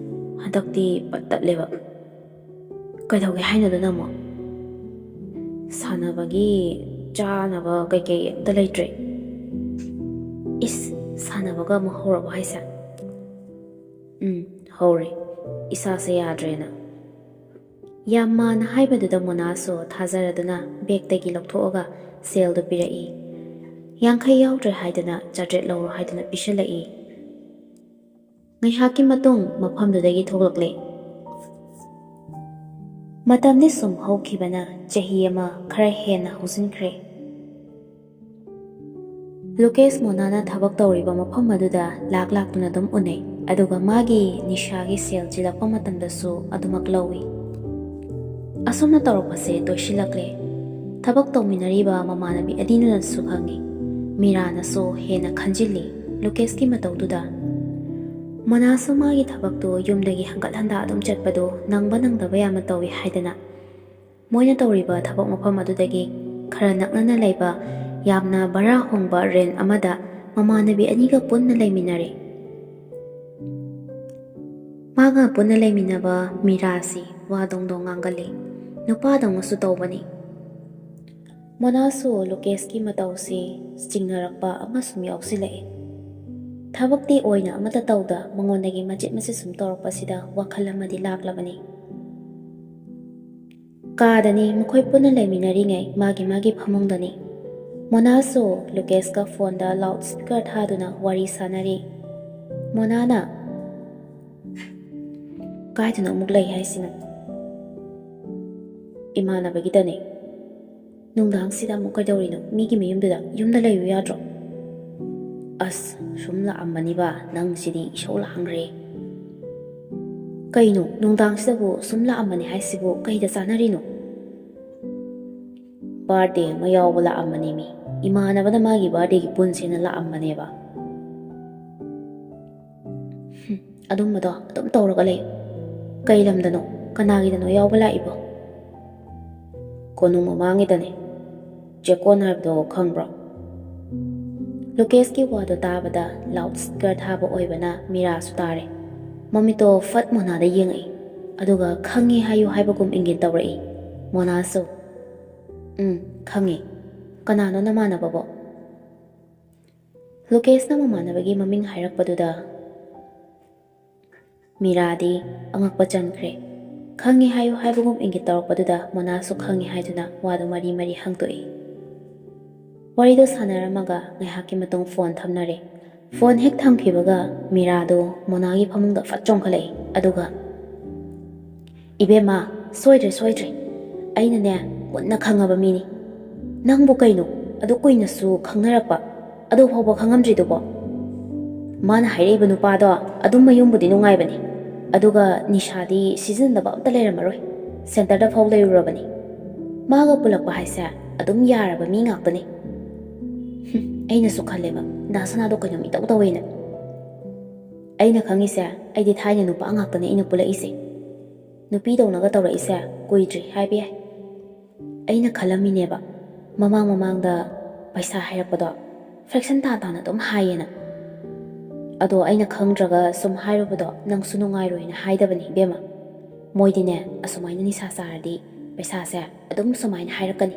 ꯍꯟꯗꯛꯇꯤ ꯄꯠ ꯇꯠꯂꯦꯕ꯫ ꯀꯩꯗꯧꯒꯦ ꯍꯥꯏꯅꯣꯗꯅ ꯑꯃꯨꯛ? ꯁꯥꯟꯅꯕꯒꯤ ꯆꯥꯅꯕ ꯀꯩꯀꯩ ꯑꯝꯇ ꯂꯩꯇ꯭ꯔꯦ?" "ꯏꯁ, ꯁꯥꯟꯅꯕꯒ ꯑꯃꯨꯛ ꯍꯧꯔꯕꯣ ꯍꯥꯏꯁꯦ?" "ꯎꯝ, ꯍꯧꯔꯦ꯫ ꯏꯁꯥꯁꯦ ꯌꯥꯗ꯭ꯔꯦꯅ꯫" ꯌꯥꯝ ꯃꯥꯅ ꯍꯥꯏꯕꯗꯨꯗ ꯃꯣꯅꯥꯁꯨ ꯊꯥꯖꯔꯗꯨꯅ ꯕꯦꯛꯇꯒꯤ ꯂꯧꯊꯣꯛꯑꯒ ꯁꯦꯜꯗꯨ ꯄꯤꯔꯛꯏ꯫ "ꯌꯥꯡꯈꯩ ꯌꯥꯎꯗ꯭ꯔꯦ ꯍꯥꯏꯗꯅ ꯆꯥꯇ꯭ꯔꯦꯠ ꯂꯧꯔꯣ ꯍꯥꯏꯗꯨꯅ ꯄꯤꯁꯜꯂꯛꯏ꯫" ꯉꯥꯏꯍꯥꯛꯀꯤ ꯃꯇꯨꯡ ꯃꯐꯝꯗꯨꯗꯒꯤ ꯊꯣꯛꯂꯛꯂꯦ꯫ ꯃꯇꯝꯗꯤ ꯁꯨꯝ ꯍꯧꯈꯤꯕꯅ ꯆꯍꯤ ꯑꯃ ꯈꯔ ꯍꯦꯟꯅ ꯍꯧꯖꯤꯟꯈ꯭ꯔꯦ꯫ ꯂꯨꯀꯦꯁ ꯃꯣꯅꯥꯅ ꯊꯕꯛ ꯇꯧꯔꯤꯕ ꯃꯐꯝ ꯑꯗꯨꯗ ꯂꯥꯛ ꯂꯥꯛꯇꯨꯅ ꯑꯗꯨꯝ ꯎꯅꯩ, ꯑꯗꯨꯒ ꯃꯥꯒꯤ ꯅꯤꯁꯥꯒꯤ ꯁꯦꯜ ꯆꯤꯜꯂꯛꯄ ꯃꯇꯝꯗꯁꯨ ꯑꯗꯨꯃꯛ ꯂꯧꯏ꯫ ꯑꯁꯨꯝꯅ ꯇꯧꯔꯛꯄꯁꯦ ꯇꯣꯏꯁꯤꯜꯂꯛꯂꯦ꯫ ꯊꯕꯛ ꯇꯧꯃꯤꯟꯅꯔꯤꯕ ꯃꯃꯥꯟꯅꯕꯤ ꯑꯅꯤꯗꯨꯅꯁꯨ ꯈꯪꯏ꯫ ꯃꯤꯔꯥꯅꯁꯨ ꯍꯦꯟꯅ ꯈꯟꯖꯤꯜꯂꯤ ꯂꯨꯀꯦꯁꯀꯤ ꯃꯇꯧꯗꯨꯗ꯫ ꯃꯣꯅꯥꯁꯨ ꯃꯥꯒꯤ ꯊꯕꯛꯇꯨ ꯌꯨꯝꯗꯒꯤ ꯍꯪꯒꯠ ꯍꯟꯗꯥ ꯑꯗꯨꯝ ꯆꯠꯄꯗꯨ ꯅꯪꯕ ꯅꯪꯗꯕ ꯌꯥꯝꯅ ꯇꯧꯏ ꯍꯥꯏꯗꯅ ꯃꯣꯏꯅ ꯇꯧꯔꯤꯕ ꯊꯕꯛ ꯃꯐꯝ ꯑꯗꯨꯗꯒꯤ ꯈꯔ ꯅꯛꯅꯅ ꯂꯩꯕ ꯌꯥꯝꯅ ꯚꯔꯥ ꯍꯣꯡꯕ ꯔꯦꯟ ꯑꯃꯗ ꯃꯃꯥꯟꯅꯕꯤ ꯑꯅꯤꯒ ꯄꯨꯟꯅ ꯂꯩꯃꯤꯟꯅꯔꯦ꯫ ꯃꯥꯒ ꯄꯨꯟꯅ ꯂꯩꯃꯤꯟꯅꯕ ꯃꯤꯔꯥꯁꯤ ꯋꯥ ꯗꯣꯡ ꯗꯣꯡ ꯉꯥꯡꯒꯜꯂꯤ꯫ ꯅꯨꯄꯥꯗꯧꯅꯁꯨ ꯇꯧꯕꯅꯤ꯫ ꯃꯣꯅꯥꯁꯨ ꯂꯨꯀꯦꯁꯀꯤ ꯃꯇꯧꯁꯤ ꯆꯤꯡꯅꯔꯛꯄ ꯑꯃꯁꯨꯡ ꯌꯥꯎꯁꯤꯜꯂꯛꯏ꯫ ꯊꯕꯛꯇꯤ ꯑꯣꯏꯅ ꯑꯃꯠꯇ ꯇꯧꯗ ꯃꯉꯣꯟꯗꯒꯤ ꯃꯆꯤꯠ ꯃꯆꯤꯠ ꯁꯨꯝ ꯇꯧꯔꯛꯄꯁꯤꯗ ꯋꯥꯈꯜ ꯑꯃꯗꯤ ꯂꯥꯛꯂꯕꯅꯤ꯫ ꯀꯥꯗꯅꯤ ꯃꯈꯣꯏ ꯄꯨꯟꯅ ꯂꯩꯃꯤꯟꯅꯔꯤꯉꯩ ꯃꯥꯒꯤ ꯃꯥꯒꯤ ꯐꯃꯨꯡꯗꯅꯤ꯫ ꯃꯣꯅꯥꯁꯨ ꯂꯨꯀꯦꯁꯀ ꯐꯣꯟꯗ ꯂꯥꯎꯠ ꯁ꯭ꯄꯤꯀꯔ ꯊꯥꯗꯨꯅ ꯋꯥꯔꯤ ꯁꯥꯟꯅꯔꯤ꯫ ꯃꯣꯅꯥꯅ, "ꯀꯥꯏꯗꯅꯣ ꯑꯃꯨꯛ ꯂꯩ ꯍꯥꯏꯁꯤꯅ?" "ꯏꯃꯥꯟꯅꯕꯒꯤꯗꯅꯦ꯫" "ꯅꯨꯡꯗꯥꯡꯁꯤꯗ ꯑꯃꯨꯛ ꯀꯩꯗꯧꯔꯤꯅꯣ ꯃꯤꯒꯤ ꯃꯌꯨꯝꯗꯨꯗ? ꯌꯨꯝꯗ ꯂꯩꯌꯨ ꯌꯥꯗ꯭ꯔꯣ?" "ꯑꯁ, ꯁꯨꯝ ꯂꯥꯛꯑꯝꯕꯅꯤꯕ, ꯅꯪꯁꯤꯗꯤ ꯏꯁꯧ ꯂꯥꯡꯈ꯭ꯔꯦ꯫" "ꯀꯩꯅꯣ ꯅꯨꯡꯗꯥꯡꯁꯤꯗꯕꯨ ꯁꯨꯝ ꯂꯥꯛꯑꯝꯕꯅꯤ ꯍꯥꯏꯁꯤꯕꯨ ꯀꯩꯗ ꯆꯥꯟꯅꯔꯤꯅꯣ?" "ꯕꯥꯔꯗꯦ ꯑꯃ ꯌꯥꯎꯕ ꯂꯥꯛꯑꯝꯕꯅꯦꯃꯤ꯫ ꯏꯃꯥꯟꯅꯕꯅ ꯃꯥꯒꯤ ꯕꯥꯔꯗꯦꯒꯤ ꯄꯨꯟꯁꯦꯅ ꯂꯥꯛꯑꯝꯕꯅꯦꯕ꯫" "ꯍꯨꯝ, ꯑꯗꯨꯝꯕꯗꯣ ꯑꯗꯨꯝ ꯇꯧꯔꯒ ꯂꯩ꯫ ꯀꯩ ꯂꯝꯗꯅꯣ? ꯀꯅꯥꯒꯤꯗꯅꯣ ꯌꯥꯎꯕ ꯂꯥꯛꯏꯕꯣ?" "ꯀꯣꯅꯨꯡ ꯃꯃꯥꯡꯒꯤꯗꯅꯦ꯫ ꯆꯦꯀꯣꯟ ꯍꯥꯏꯕꯗꯣ ꯈꯪꯕ꯭ꯔꯣ?" ꯂꯨꯀꯦꯁꯀꯤ ꯋꯥꯗꯣ ꯇꯥꯕꯗ ꯂꯥꯎꯗ ꯁ꯭ꯄꯤꯀꯔ ꯊꯥꯕ ꯑꯣꯏꯕꯅ ꯃꯤꯔꯥꯁꯨ ꯇꯥꯔꯦ꯫ ꯃꯃꯤꯠꯇꯣ ꯐꯠ ꯃꯣꯅꯥꯗ ꯌꯦꯡꯉꯛꯏ, ꯑꯗꯨꯒ "ꯈꯪꯉꯤ ꯍꯥꯏꯌꯨ" ꯍꯥꯏꯕꯒꯨꯝ ꯏꯪꯒꯤꯠ ꯇꯧꯔꯛꯏ꯫ ꯃꯣꯅꯥꯁꯨ, "ꯎꯝ, ꯈꯪꯉꯤ꯫ ꯀꯅꯥꯅꯣ ꯅꯃꯥꯟꯅꯕꯕꯣ?" ꯂꯨꯀꯦꯁꯅ ꯃꯃꯥꯟꯅꯕꯒꯤ ꯃꯃꯤꯡ ꯍꯥꯏꯔꯛꯄꯗꯨꯗ ꯃꯤꯔꯥꯗꯤ ꯑꯉꯛꯄ ꯆꯟꯈ꯭ꯔꯦ꯫ "ꯈꯪꯉꯤ ꯍꯥꯏꯌꯨ" ꯍꯥꯏꯕꯒꯨꯝ ꯏꯪꯒꯤꯠ ꯇꯧꯔꯛꯄꯗꯨꯗ ꯃꯣꯅꯥꯁꯨ "ꯈꯪꯉꯤ" ꯍꯥꯏꯗꯨꯅ ꯋꯥꯗꯨ ꯃꯔꯤ ꯃꯔꯤ ꯍꯪꯗꯣꯛꯏ꯫ ꯋꯥꯔꯤꯗꯣ ꯁꯥꯟꯅꯔꯝꯃꯒ ꯉꯥꯏꯍꯥꯛꯀꯤ ꯃꯇꯨꯡ ꯐꯣꯟ ꯊꯝꯅꯔꯦ꯫ ꯐꯣꯟ ꯍꯦꯛ ꯊꯝꯈꯤꯕꯒ ꯃꯤꯔꯥꯗꯣ ꯃꯣꯅꯥꯒꯤ ꯐꯃꯨꯡꯗ ꯐꯠ ꯆꯣꯡꯈꯠꯂꯛꯏ, ꯑꯗꯨꯒ, "ꯏꯕꯦꯝꯃ, ꯁꯣꯏꯗ꯭ꯔꯦ, ꯁꯣꯏꯗ꯭ꯔꯦ꯫ ꯑꯩꯅꯅꯦ, ꯃꯨꯟꯅ ꯈꯪꯉꯕ ꯃꯤꯅꯤ꯫ ꯅꯪꯕꯨ ꯀꯩꯅꯣ, ꯑꯗꯨ ꯀꯨꯏꯅꯁꯨ ꯈꯪꯅꯔꯛꯄ, ꯑꯗꯨ ꯐꯥꯎꯕ ꯈꯪꯉꯝꯗ꯭ꯔꯤꯗꯨꯕꯣ? ꯃꯥꯅ ꯍꯥꯏꯔꯛꯏꯕ ꯅꯨꯄꯥꯗꯣ ꯑꯗꯨꯝ ꯃꯌꯨꯝꯕꯨꯗꯤ ꯅꯨꯡꯉꯥꯏꯕꯅꯤ, ꯑꯗꯨꯒ ꯅꯤꯁꯥꯗꯤ ꯁꯤꯖꯤꯟꯅꯗꯕ ꯑꯝꯇ ꯂꯩꯔꯝꯃꯔꯣꯏ꯫ ꯁꯦꯟꯇꯔꯗ ꯐꯥꯎ ꯂꯩꯔꯨꯔꯕꯅꯤ꯫ ꯃꯥꯒ ꯄꯨꯜꯂꯛꯄ ꯍꯥꯏꯁꯦ ꯑꯗꯨꯝ ꯌꯥꯔꯕ ꯃꯤ ꯉꯥꯛꯇꯅꯤ꯫" "ꯍꯨꯝ, ꯑꯩꯅꯁꯨ ꯈꯜꯂꯦꯕ, ꯗꯥ ꯁꯅꯥꯗꯣ ꯀꯩꯅꯣꯝ ꯏꯇꯧ ꯇꯧꯋꯦꯅ꯫ ꯑꯩꯅ ꯈꯪꯉꯤꯁꯦ, ꯑꯩꯗꯤ ꯊꯥꯏꯅ ꯅꯨꯄꯥ ꯉꯥꯛꯇꯅꯦ ꯑꯩꯅ ꯄꯨꯜꯂꯛꯏꯁꯦ꯫ ꯅꯨꯄꯤꯗꯧꯅꯒ ꯇꯧꯔꯛꯏꯁꯦ ꯀꯨꯏꯗ꯭ꯔꯤ ꯍꯥꯏꯕ ꯌꯥꯏ꯫" ꯑꯩꯅ ꯈꯜꯂꯝꯃꯤꯅꯦꯕ, ꯃꯃꯥꯡ ꯃꯃꯥꯡꯗ ꯄꯩꯁꯥ ꯍꯥꯏꯔꯛꯄꯗꯣ fraction ꯇꯥ ꯇꯥꯅ ꯑꯗꯨꯝ ꯍꯥꯏꯌꯦꯅ꯫ ꯑꯗꯣ ꯑꯩꯅ ꯈꯪꯗ꯭ꯔꯒ ꯁꯨꯝ ꯍꯥꯏꯔꯨꯕꯗꯣ ꯅꯪꯁꯨ ꯅꯨꯡꯉꯥꯏꯔꯣꯏꯅ ꯍꯥꯏꯗꯕꯅꯤ ꯏꯕꯦꯝꯃ꯫ ꯃꯣꯏꯗꯤꯅꯦ, ꯑꯁꯨꯃꯥꯏꯅ ꯅꯤꯁꯥ ꯆꯥꯔꯗꯤ ꯄꯩꯁꯥꯁꯦ ꯑꯗꯨꯝ ꯁꯨꯃꯥꯏꯅ ꯍꯥꯏꯔꯛꯀꯅꯤ꯫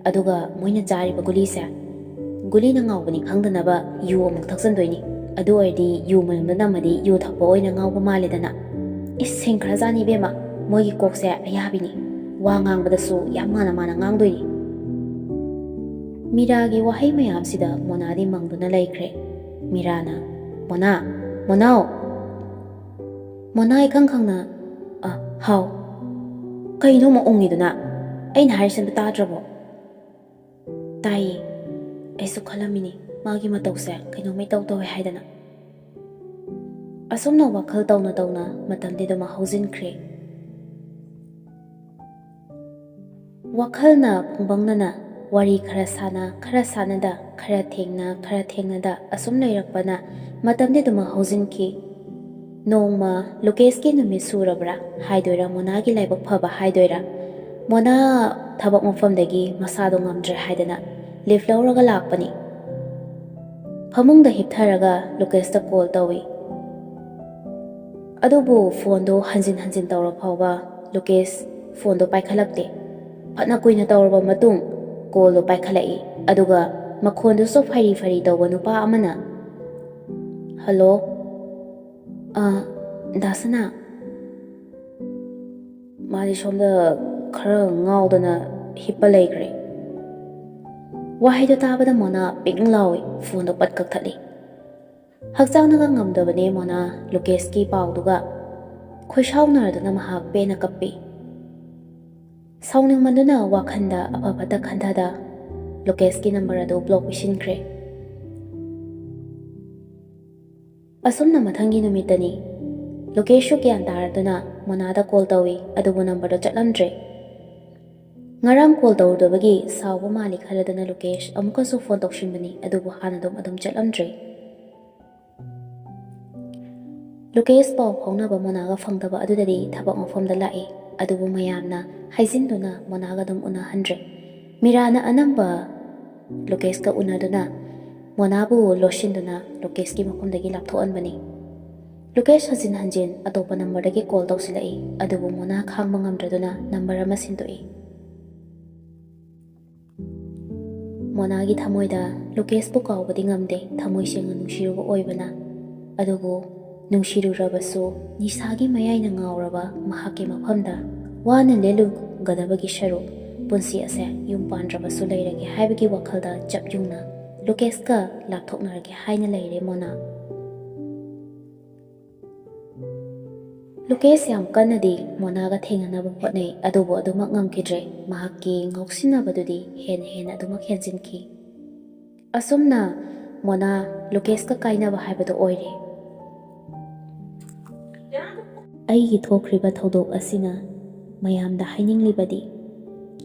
ꯑꯗꯨꯒ ꯃꯣꯏꯅ ꯆꯥꯔꯤꯕ ꯒꯨꯂꯤꯁꯦ, ꯒꯨꯂꯤꯅ ꯉꯥꯎꯕꯅꯤ ꯈꯪꯗꯅꯕ ꯌꯨ ꯑꯃꯨꯛ ꯊꯛꯆꯟꯗꯣꯏꯅꯤ꯫ ꯑꯗꯨ ꯑꯣꯏꯔꯗꯤ ꯌꯨ ꯃꯅꯝꯗ ꯅꯝꯃꯗꯤ ꯌꯨ ꯊꯛꯄ ꯑꯣꯏꯅ ꯉꯥꯎꯕ ꯃꯥꯜꯂꯦꯗꯅ꯫ ꯏꯁ, ꯁꯤꯡꯈ꯭ꯔꯖꯥꯠꯅꯤ ꯏꯕꯦꯝꯃ, ꯃꯣꯏꯒꯤ ꯀꯣꯛꯁꯦ ꯑꯌꯥꯕꯤꯅꯤ꯫ ꯋꯥ ꯉꯥꯡꯕꯗꯁꯨ ꯌꯥꯝ ꯃꯥꯟꯅ ꯃꯥꯟꯅ ꯉꯥꯡꯗꯣꯏꯅꯤ꯫ ꯃꯤꯔꯥꯒꯤ ꯋꯥꯍꯩ ꯃꯌꯥꯝꯁꯤꯗ ꯃꯣꯅꯥꯗꯤ ꯃꯪꯗꯨꯅ ꯂꯩꯈ꯭ꯔꯦ꯫ ꯃꯤꯔꯥꯅ, "ꯃꯣꯅꯥ, ꯃꯣꯅꯥꯎ!" ꯃꯣꯅꯥ ꯏꯈꯪ ꯈꯪꯅ, "ꯑ, ꯍꯥꯎ꯫ ꯀꯩꯅꯣ ꯑꯃꯨꯛ ꯎꯪꯉꯤꯗꯨꯅ? ꯑꯩꯅ ꯍꯥꯏꯔꯤꯁꯦ ꯑꯝꯇ ꯇꯥꯗ꯭ꯔꯕꯣ?" "ꯇꯥꯏꯌꯦ꯫ ꯑꯩꯁꯨ ꯈꯜꯂꯝꯃꯤꯅꯤ ꯃꯥꯒꯤ ꯃꯇꯧꯁꯦ ꯀꯩꯅꯣꯝꯃ ꯏꯇꯧ ꯇꯧꯋꯦ ꯍꯥꯏꯗꯅ꯫" ꯑꯁꯨꯝꯅ ꯋꯥꯈꯜ ꯇꯧꯅ ꯇꯧꯅ ꯃꯇꯝꯗꯤ ꯑꯗꯨꯝ ꯍꯧꯖꯤꯟꯈ꯭ꯔꯦ꯫ ꯋꯥꯈꯜꯅ ꯄꯨꯡꯕꯪꯅꯅ ꯋꯥꯔꯤ ꯈꯔ ꯁꯥꯟꯅ, ꯈꯔ ꯁꯥꯟꯅꯗ, ꯈꯔ ꯊꯦꯡꯅ, ꯈꯔ ꯊꯦꯡꯅꯗ ꯑꯁꯨꯝ ꯂꯩꯔꯛꯄꯅ ꯃꯇꯝꯗꯤ ꯑꯗꯨꯃꯛ ꯍꯧꯖꯤꯟꯈꯤ꯫ ꯅꯣꯡꯃ ꯂꯨꯀꯦꯁꯀꯤ ꯅꯨꯃꯤꯠ ꯁꯨꯔꯕ꯭ꯔꯥ ꯍꯥꯏꯗꯣꯏꯔꯥ, ꯃꯣꯅꯥꯒꯤ ꯂꯥꯏꯕꯛ ꯐꯕ ꯍꯥꯏꯗꯣꯏꯔꯥ, ꯃꯣꯅꯥ ꯊꯕꯛ ꯃꯐꯝꯗꯒꯤ ꯃꯁꯥꯗꯣ ꯉꯝꯗ꯭ꯔꯦ ꯍꯥꯏꯗꯅ leave ꯂꯧꯔꯒ ꯂꯥꯛꯄꯅꯤ꯫ ꯐꯃꯨꯡꯗ ꯍꯤꯞꯊꯔꯒ ꯂꯨꯀꯦꯁꯇ ꯀꯣꯜ ꯇꯧꯏ꯫ ꯑꯗꯨꯕꯨ ꯐꯣꯟꯗꯣ ꯍꯟꯖꯤꯟ ꯍꯟꯖꯤꯟ ꯇꯧꯔ ꯐꯥꯎꯕ ꯂꯨꯀꯦꯁ ꯐꯣꯟꯗꯣ ꯄꯥꯏꯈꯠꯂꯛꯇꯦ꯫ ꯐꯅ ꯀꯨꯏꯅ ꯇꯧꯔꯕ ꯃꯇꯨꯡ ꯀꯣꯜꯗꯣ ꯄꯥꯏꯈꯠꯂꯛꯏ꯫ ꯑꯗꯨꯒ ꯃꯈꯣꯟꯗꯨꯁꯨ ꯐꯩꯔꯤ ꯐꯩꯔꯤ ꯇꯧꯕ ꯅꯨꯄꯥ ꯑꯃꯅ, "ꯍꯜꯂꯣ, ꯑ, ꯗꯥꯁꯅꯥ?" ꯃꯥꯗꯤ ꯁꯣꯝꯗ ꯈꯔ ꯉꯥꯎꯗꯅ ꯍꯤꯞꯄ ꯂꯩꯈ꯭ꯔꯦ꯫ ꯋꯥꯍꯩꯗꯣ ꯇꯥꯕꯗ ꯃꯣꯅꯥ ꯄꯤꯡ ꯂꯥꯎꯏ, ꯐꯣꯟꯗꯣ ꯄꯠ ꯀꯛꯊꯠꯂꯤ꯫ ꯍꯛꯆꯥꯡꯅꯒ ꯉꯝꯗꯕꯅꯦ ꯃꯣꯅꯥ ꯂꯨꯀꯦꯁꯀꯤ ꯄꯥꯎꯗꯨꯒ꯫ ꯈꯣꯏꯁꯥꯎꯅꯔꯗꯨꯅ ꯃꯍꯥꯛ ꯄꯦꯟꯅ ꯀꯞꯄꯤ꯫ ꯁꯥꯎꯅꯤꯡꯃꯟꯗꯨꯅ ꯋꯥꯈꯟꯗ ꯑꯐ ꯐꯠꯇ ꯈꯟꯊꯗ ꯂꯨꯀꯦꯁꯀꯤ ꯅꯝꯕꯔ ꯑꯗꯨ ꯕ꯭ꯂꯣꯛ ꯄꯤꯁꯤꯟꯈ꯭ꯔꯦ꯫ ꯑꯁꯨꯝꯅ ꯃꯊꯪꯒꯤ ꯅꯨꯃꯤꯠꯇꯅꯤ꯫ ꯂꯨꯀꯦꯁꯁꯨ ꯒ꯭ꯌꯥꯟ ꯇꯥꯔꯗꯨꯅ ꯃꯣꯅꯥꯗ ꯀꯣꯜ ꯇꯧꯏ, ꯑꯗꯨꯕꯨ ꯅꯝꯕꯔꯗꯣ ꯆꯠꯂꯝꯗ꯭ꯔꯦ꯫ ꯉꯔꯥꯡ ꯀꯣꯜ ꯇꯧꯔꯨꯗꯕꯒꯤ ꯁꯥꯎꯕ ꯃꯥꯜꯂꯤ ꯈꯜꯂꯗꯨꯅ ꯂꯨꯀꯦꯁ ꯑꯃꯨꯛꯀꯁꯨ ꯐꯣꯟ ꯇꯧꯁꯤꯟꯕꯅꯤ, ꯑꯗꯨꯕꯨ ꯍꯥꯟꯅꯗꯨꯝ ꯑꯗꯨꯝ ꯆꯠꯂꯝꯗ꯭ꯔꯦ꯫ ꯂꯨꯀꯦꯁ ꯄꯥꯎ ꯐꯥꯎꯅꯕ ꯃꯣꯅꯥꯒ ꯐꯪꯗꯕ ꯑꯗꯨꯗꯗꯤ ꯊꯕꯛ ꯃꯐꯝꯗ ꯂꯥꯛꯏ, ꯑꯗꯨꯕꯨ ꯃꯌꯥꯝꯅ ꯍꯥꯏꯖꯤꯟꯗꯨꯅ ꯃꯣꯅꯥꯒ ꯑꯗꯨꯝ ꯎꯅꯍꯟꯗ꯭ꯔꯦ꯫ ꯃꯤꯔꯥꯅ ꯑꯅꯝꯕ ꯂꯨꯀꯦꯁꯀ ꯎꯅꯗꯨꯅ ꯃꯣꯅꯥꯕꯨ ꯂꯣꯠꯁꯤꯟꯗꯨꯅ ꯂꯨꯀꯦꯁꯀꯤ ꯃꯐꯝꯗꯒꯤ ꯂꯥꯞꯊꯣꯛꯍꯟꯕꯅꯤ꯫ ꯂꯨꯀꯦꯁ ꯍꯟꯖꯤꯟ ꯍꯟꯖꯤꯟ ꯑꯇꯣꯞꯄ ꯅꯝꯕꯔꯗꯒꯤ ꯀꯣꯜ ꯇꯧꯁꯤꯜꯂꯛꯏ, ꯑꯗꯨꯕꯨ ꯃꯣꯅꯥ ꯈꯥꯡꯕ ꯉꯝꯗ꯭ꯔꯗꯨꯅ ꯅꯝꯕꯔ ꯑꯃ ꯁꯤꯟꯗꯣꯛꯏ꯫ ꯃꯣꯅꯥꯒꯤ ꯊꯃꯣꯏꯗ ꯂꯨꯀꯦꯁꯄꯨ ꯀꯥꯎꯕꯗꯤ ꯉꯝꯗꯦ, ꯊꯃꯣꯏ ꯁꯦꯡꯅ ꯅꯨꯡꯁꯤꯔꯨꯕ ꯑꯣꯏꯕꯅ꯫ ꯑꯗꯨꯕꯨ ꯅꯨꯡꯁꯤꯔꯨꯔꯕꯁꯨ ꯅꯤꯁꯥꯒꯤ ꯃꯌꯥꯏꯅ ꯉꯥꯎꯔꯕ ꯃꯍꯥꯛꯀꯤ ꯃꯐꯝꯗ ꯋꯥꯅ ꯂꯦꯜꯂꯨꯒꯗꯕꯒꯤ ꯁꯔꯨꯛ ꯄꯨꯟꯁꯤ ꯑꯁꯦ ꯌꯨꯝ ꯄꯥꯟꯗ꯭ꯔꯕꯁꯨ ꯂꯩꯔꯒꯦ ꯍꯥꯏꯕꯒꯤ ꯋꯥꯈꯜꯗ ꯆꯞ ꯌꯨꯡꯅ ꯂꯨꯀꯦꯁꯀ ꯂꯥꯞꯊꯣꯛꯅꯔꯒꯦ ꯍꯥꯏꯅ ꯂꯩꯔꯦ ꯃꯣꯅꯥ꯫ ꯂꯨꯀꯦꯁ ꯌꯥꯝ ꯀꯟꯅꯗꯤ ꯃꯣꯅꯥꯒ ꯊꯦꯡꯅꯅꯕ ꯍꯣꯠꯅꯩ, ꯑꯗꯨꯕꯨ ꯑꯗꯨꯃꯛ ꯉꯝꯈꯤꯗ꯭ꯔꯦ꯫ ꯃꯍꯥꯛꯀꯤ ꯉꯥꯎꯁꯤꯟꯅꯕꯗꯨꯗꯤ ꯍꯦꯟꯅ ꯍꯦꯟꯅ ꯑꯗꯨꯃꯛ ꯍꯦꯟꯖꯤꯟꯈꯤ꯫ ꯑꯁꯨꯝꯅ ꯃꯣꯅꯥ ꯂꯨꯀꯦꯁꯀ ꯀꯥꯏꯅꯕ ꯍꯥꯏꯕꯗꯨ ꯑꯣꯏꯔꯦ꯫ ꯑꯩꯒꯤ ꯊꯣꯛꯈ꯭ꯔꯤꯕ ꯊꯧꯗꯣꯛ ꯑꯁꯤꯅ ꯃꯌꯥꯝꯗ ꯍꯥꯏꯅꯤꯡꯂꯤꯕꯗꯤ,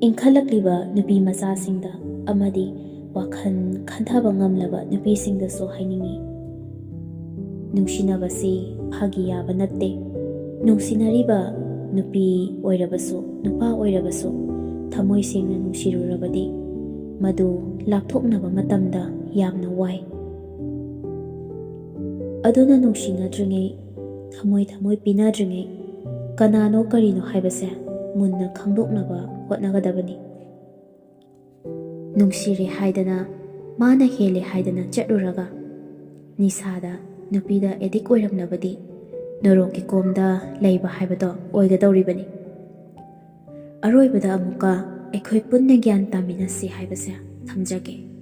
ꯏꯟꯈꯠꯂꯛꯂꯤꯕ ꯅꯨꯄꯤ ꯃꯆꯥꯁꯤꯡꯗ ꯑꯃꯗꯤ ꯋꯥꯈꯜ ꯈꯟꯊꯕ ꯉꯝꯂꯕ ꯅꯨꯄꯤꯁꯤꯡꯗꯁꯨ ꯍꯥꯏꯅꯤꯡꯏ, ꯅꯨꯡꯁꯤꯅꯕꯁꯤ ꯐꯥꯒꯤ ꯌꯥꯕ ꯅꯠꯇꯦ꯫ ꯅꯨꯡꯁꯤꯅꯔꯤꯕ ꯅꯨꯄꯤ ꯑꯣꯏꯔꯕꯁꯨ, ꯅꯨꯄꯥ ꯑꯣꯏꯔꯕꯁꯨ, ꯊꯃꯣꯏ ꯁꯦꯡꯅ ꯅꯨꯡꯁꯤꯔꯨꯔꯕꯗꯤ ꯃꯗꯨ ꯂꯥꯞꯊꯣꯛꯅꯕ ꯃꯇꯝꯗ ꯌꯥꯝꯅ ꯋꯥꯏ꯫ ꯑꯗꯨꯅ ꯅꯨꯡꯁꯤꯅꯗ꯭ꯔꯤꯉꯩ, ꯊꯃꯣꯏ ꯊꯃꯣꯏ ꯄꯤꯅꯗ꯭ꯔꯤꯉꯩ, ꯀꯅꯥꯅꯣ ꯀꯔꯤꯅꯣ ꯍꯥꯏꯕꯁꯦ ꯃꯨꯟꯅ ꯈꯪꯗꯣꯛꯅꯕ ꯍꯣꯠꯅꯒꯗꯕꯅꯤ꯫ ꯅꯨꯡꯁꯤꯔꯦ ꯍꯥꯏꯗꯅ, ꯃꯥꯅ ꯍꯦꯜꯂꯦ ꯍꯥꯏꯗꯅ ꯆꯠꯂꯨꯔꯒ, ꯅꯤꯁꯥꯗ, ꯅꯨꯄꯤꯗ ꯑꯦꯗꯤꯛ ꯑꯣꯏꯔꯝꯂꯕꯗꯤ ꯅꯣꯔꯣꯛꯀꯤ ꯀꯣꯝꯗ ꯂꯩꯕ ꯍꯥꯏꯕꯗꯣ ꯑꯣꯏꯒꯗꯧꯔꯤꯕꯅꯤ꯫ ꯑꯔꯣꯏꯕꯗ ꯑꯃꯨꯛꯀ ꯑꯩꯈꯣꯏ ꯄꯨꯟꯅ ꯒ꯭ꯌꯥꯟ ꯇꯥꯃꯤꯟꯅꯁꯤ ꯍꯥꯏꯕꯁꯦ ꯊꯝꯖꯒꯦ꯫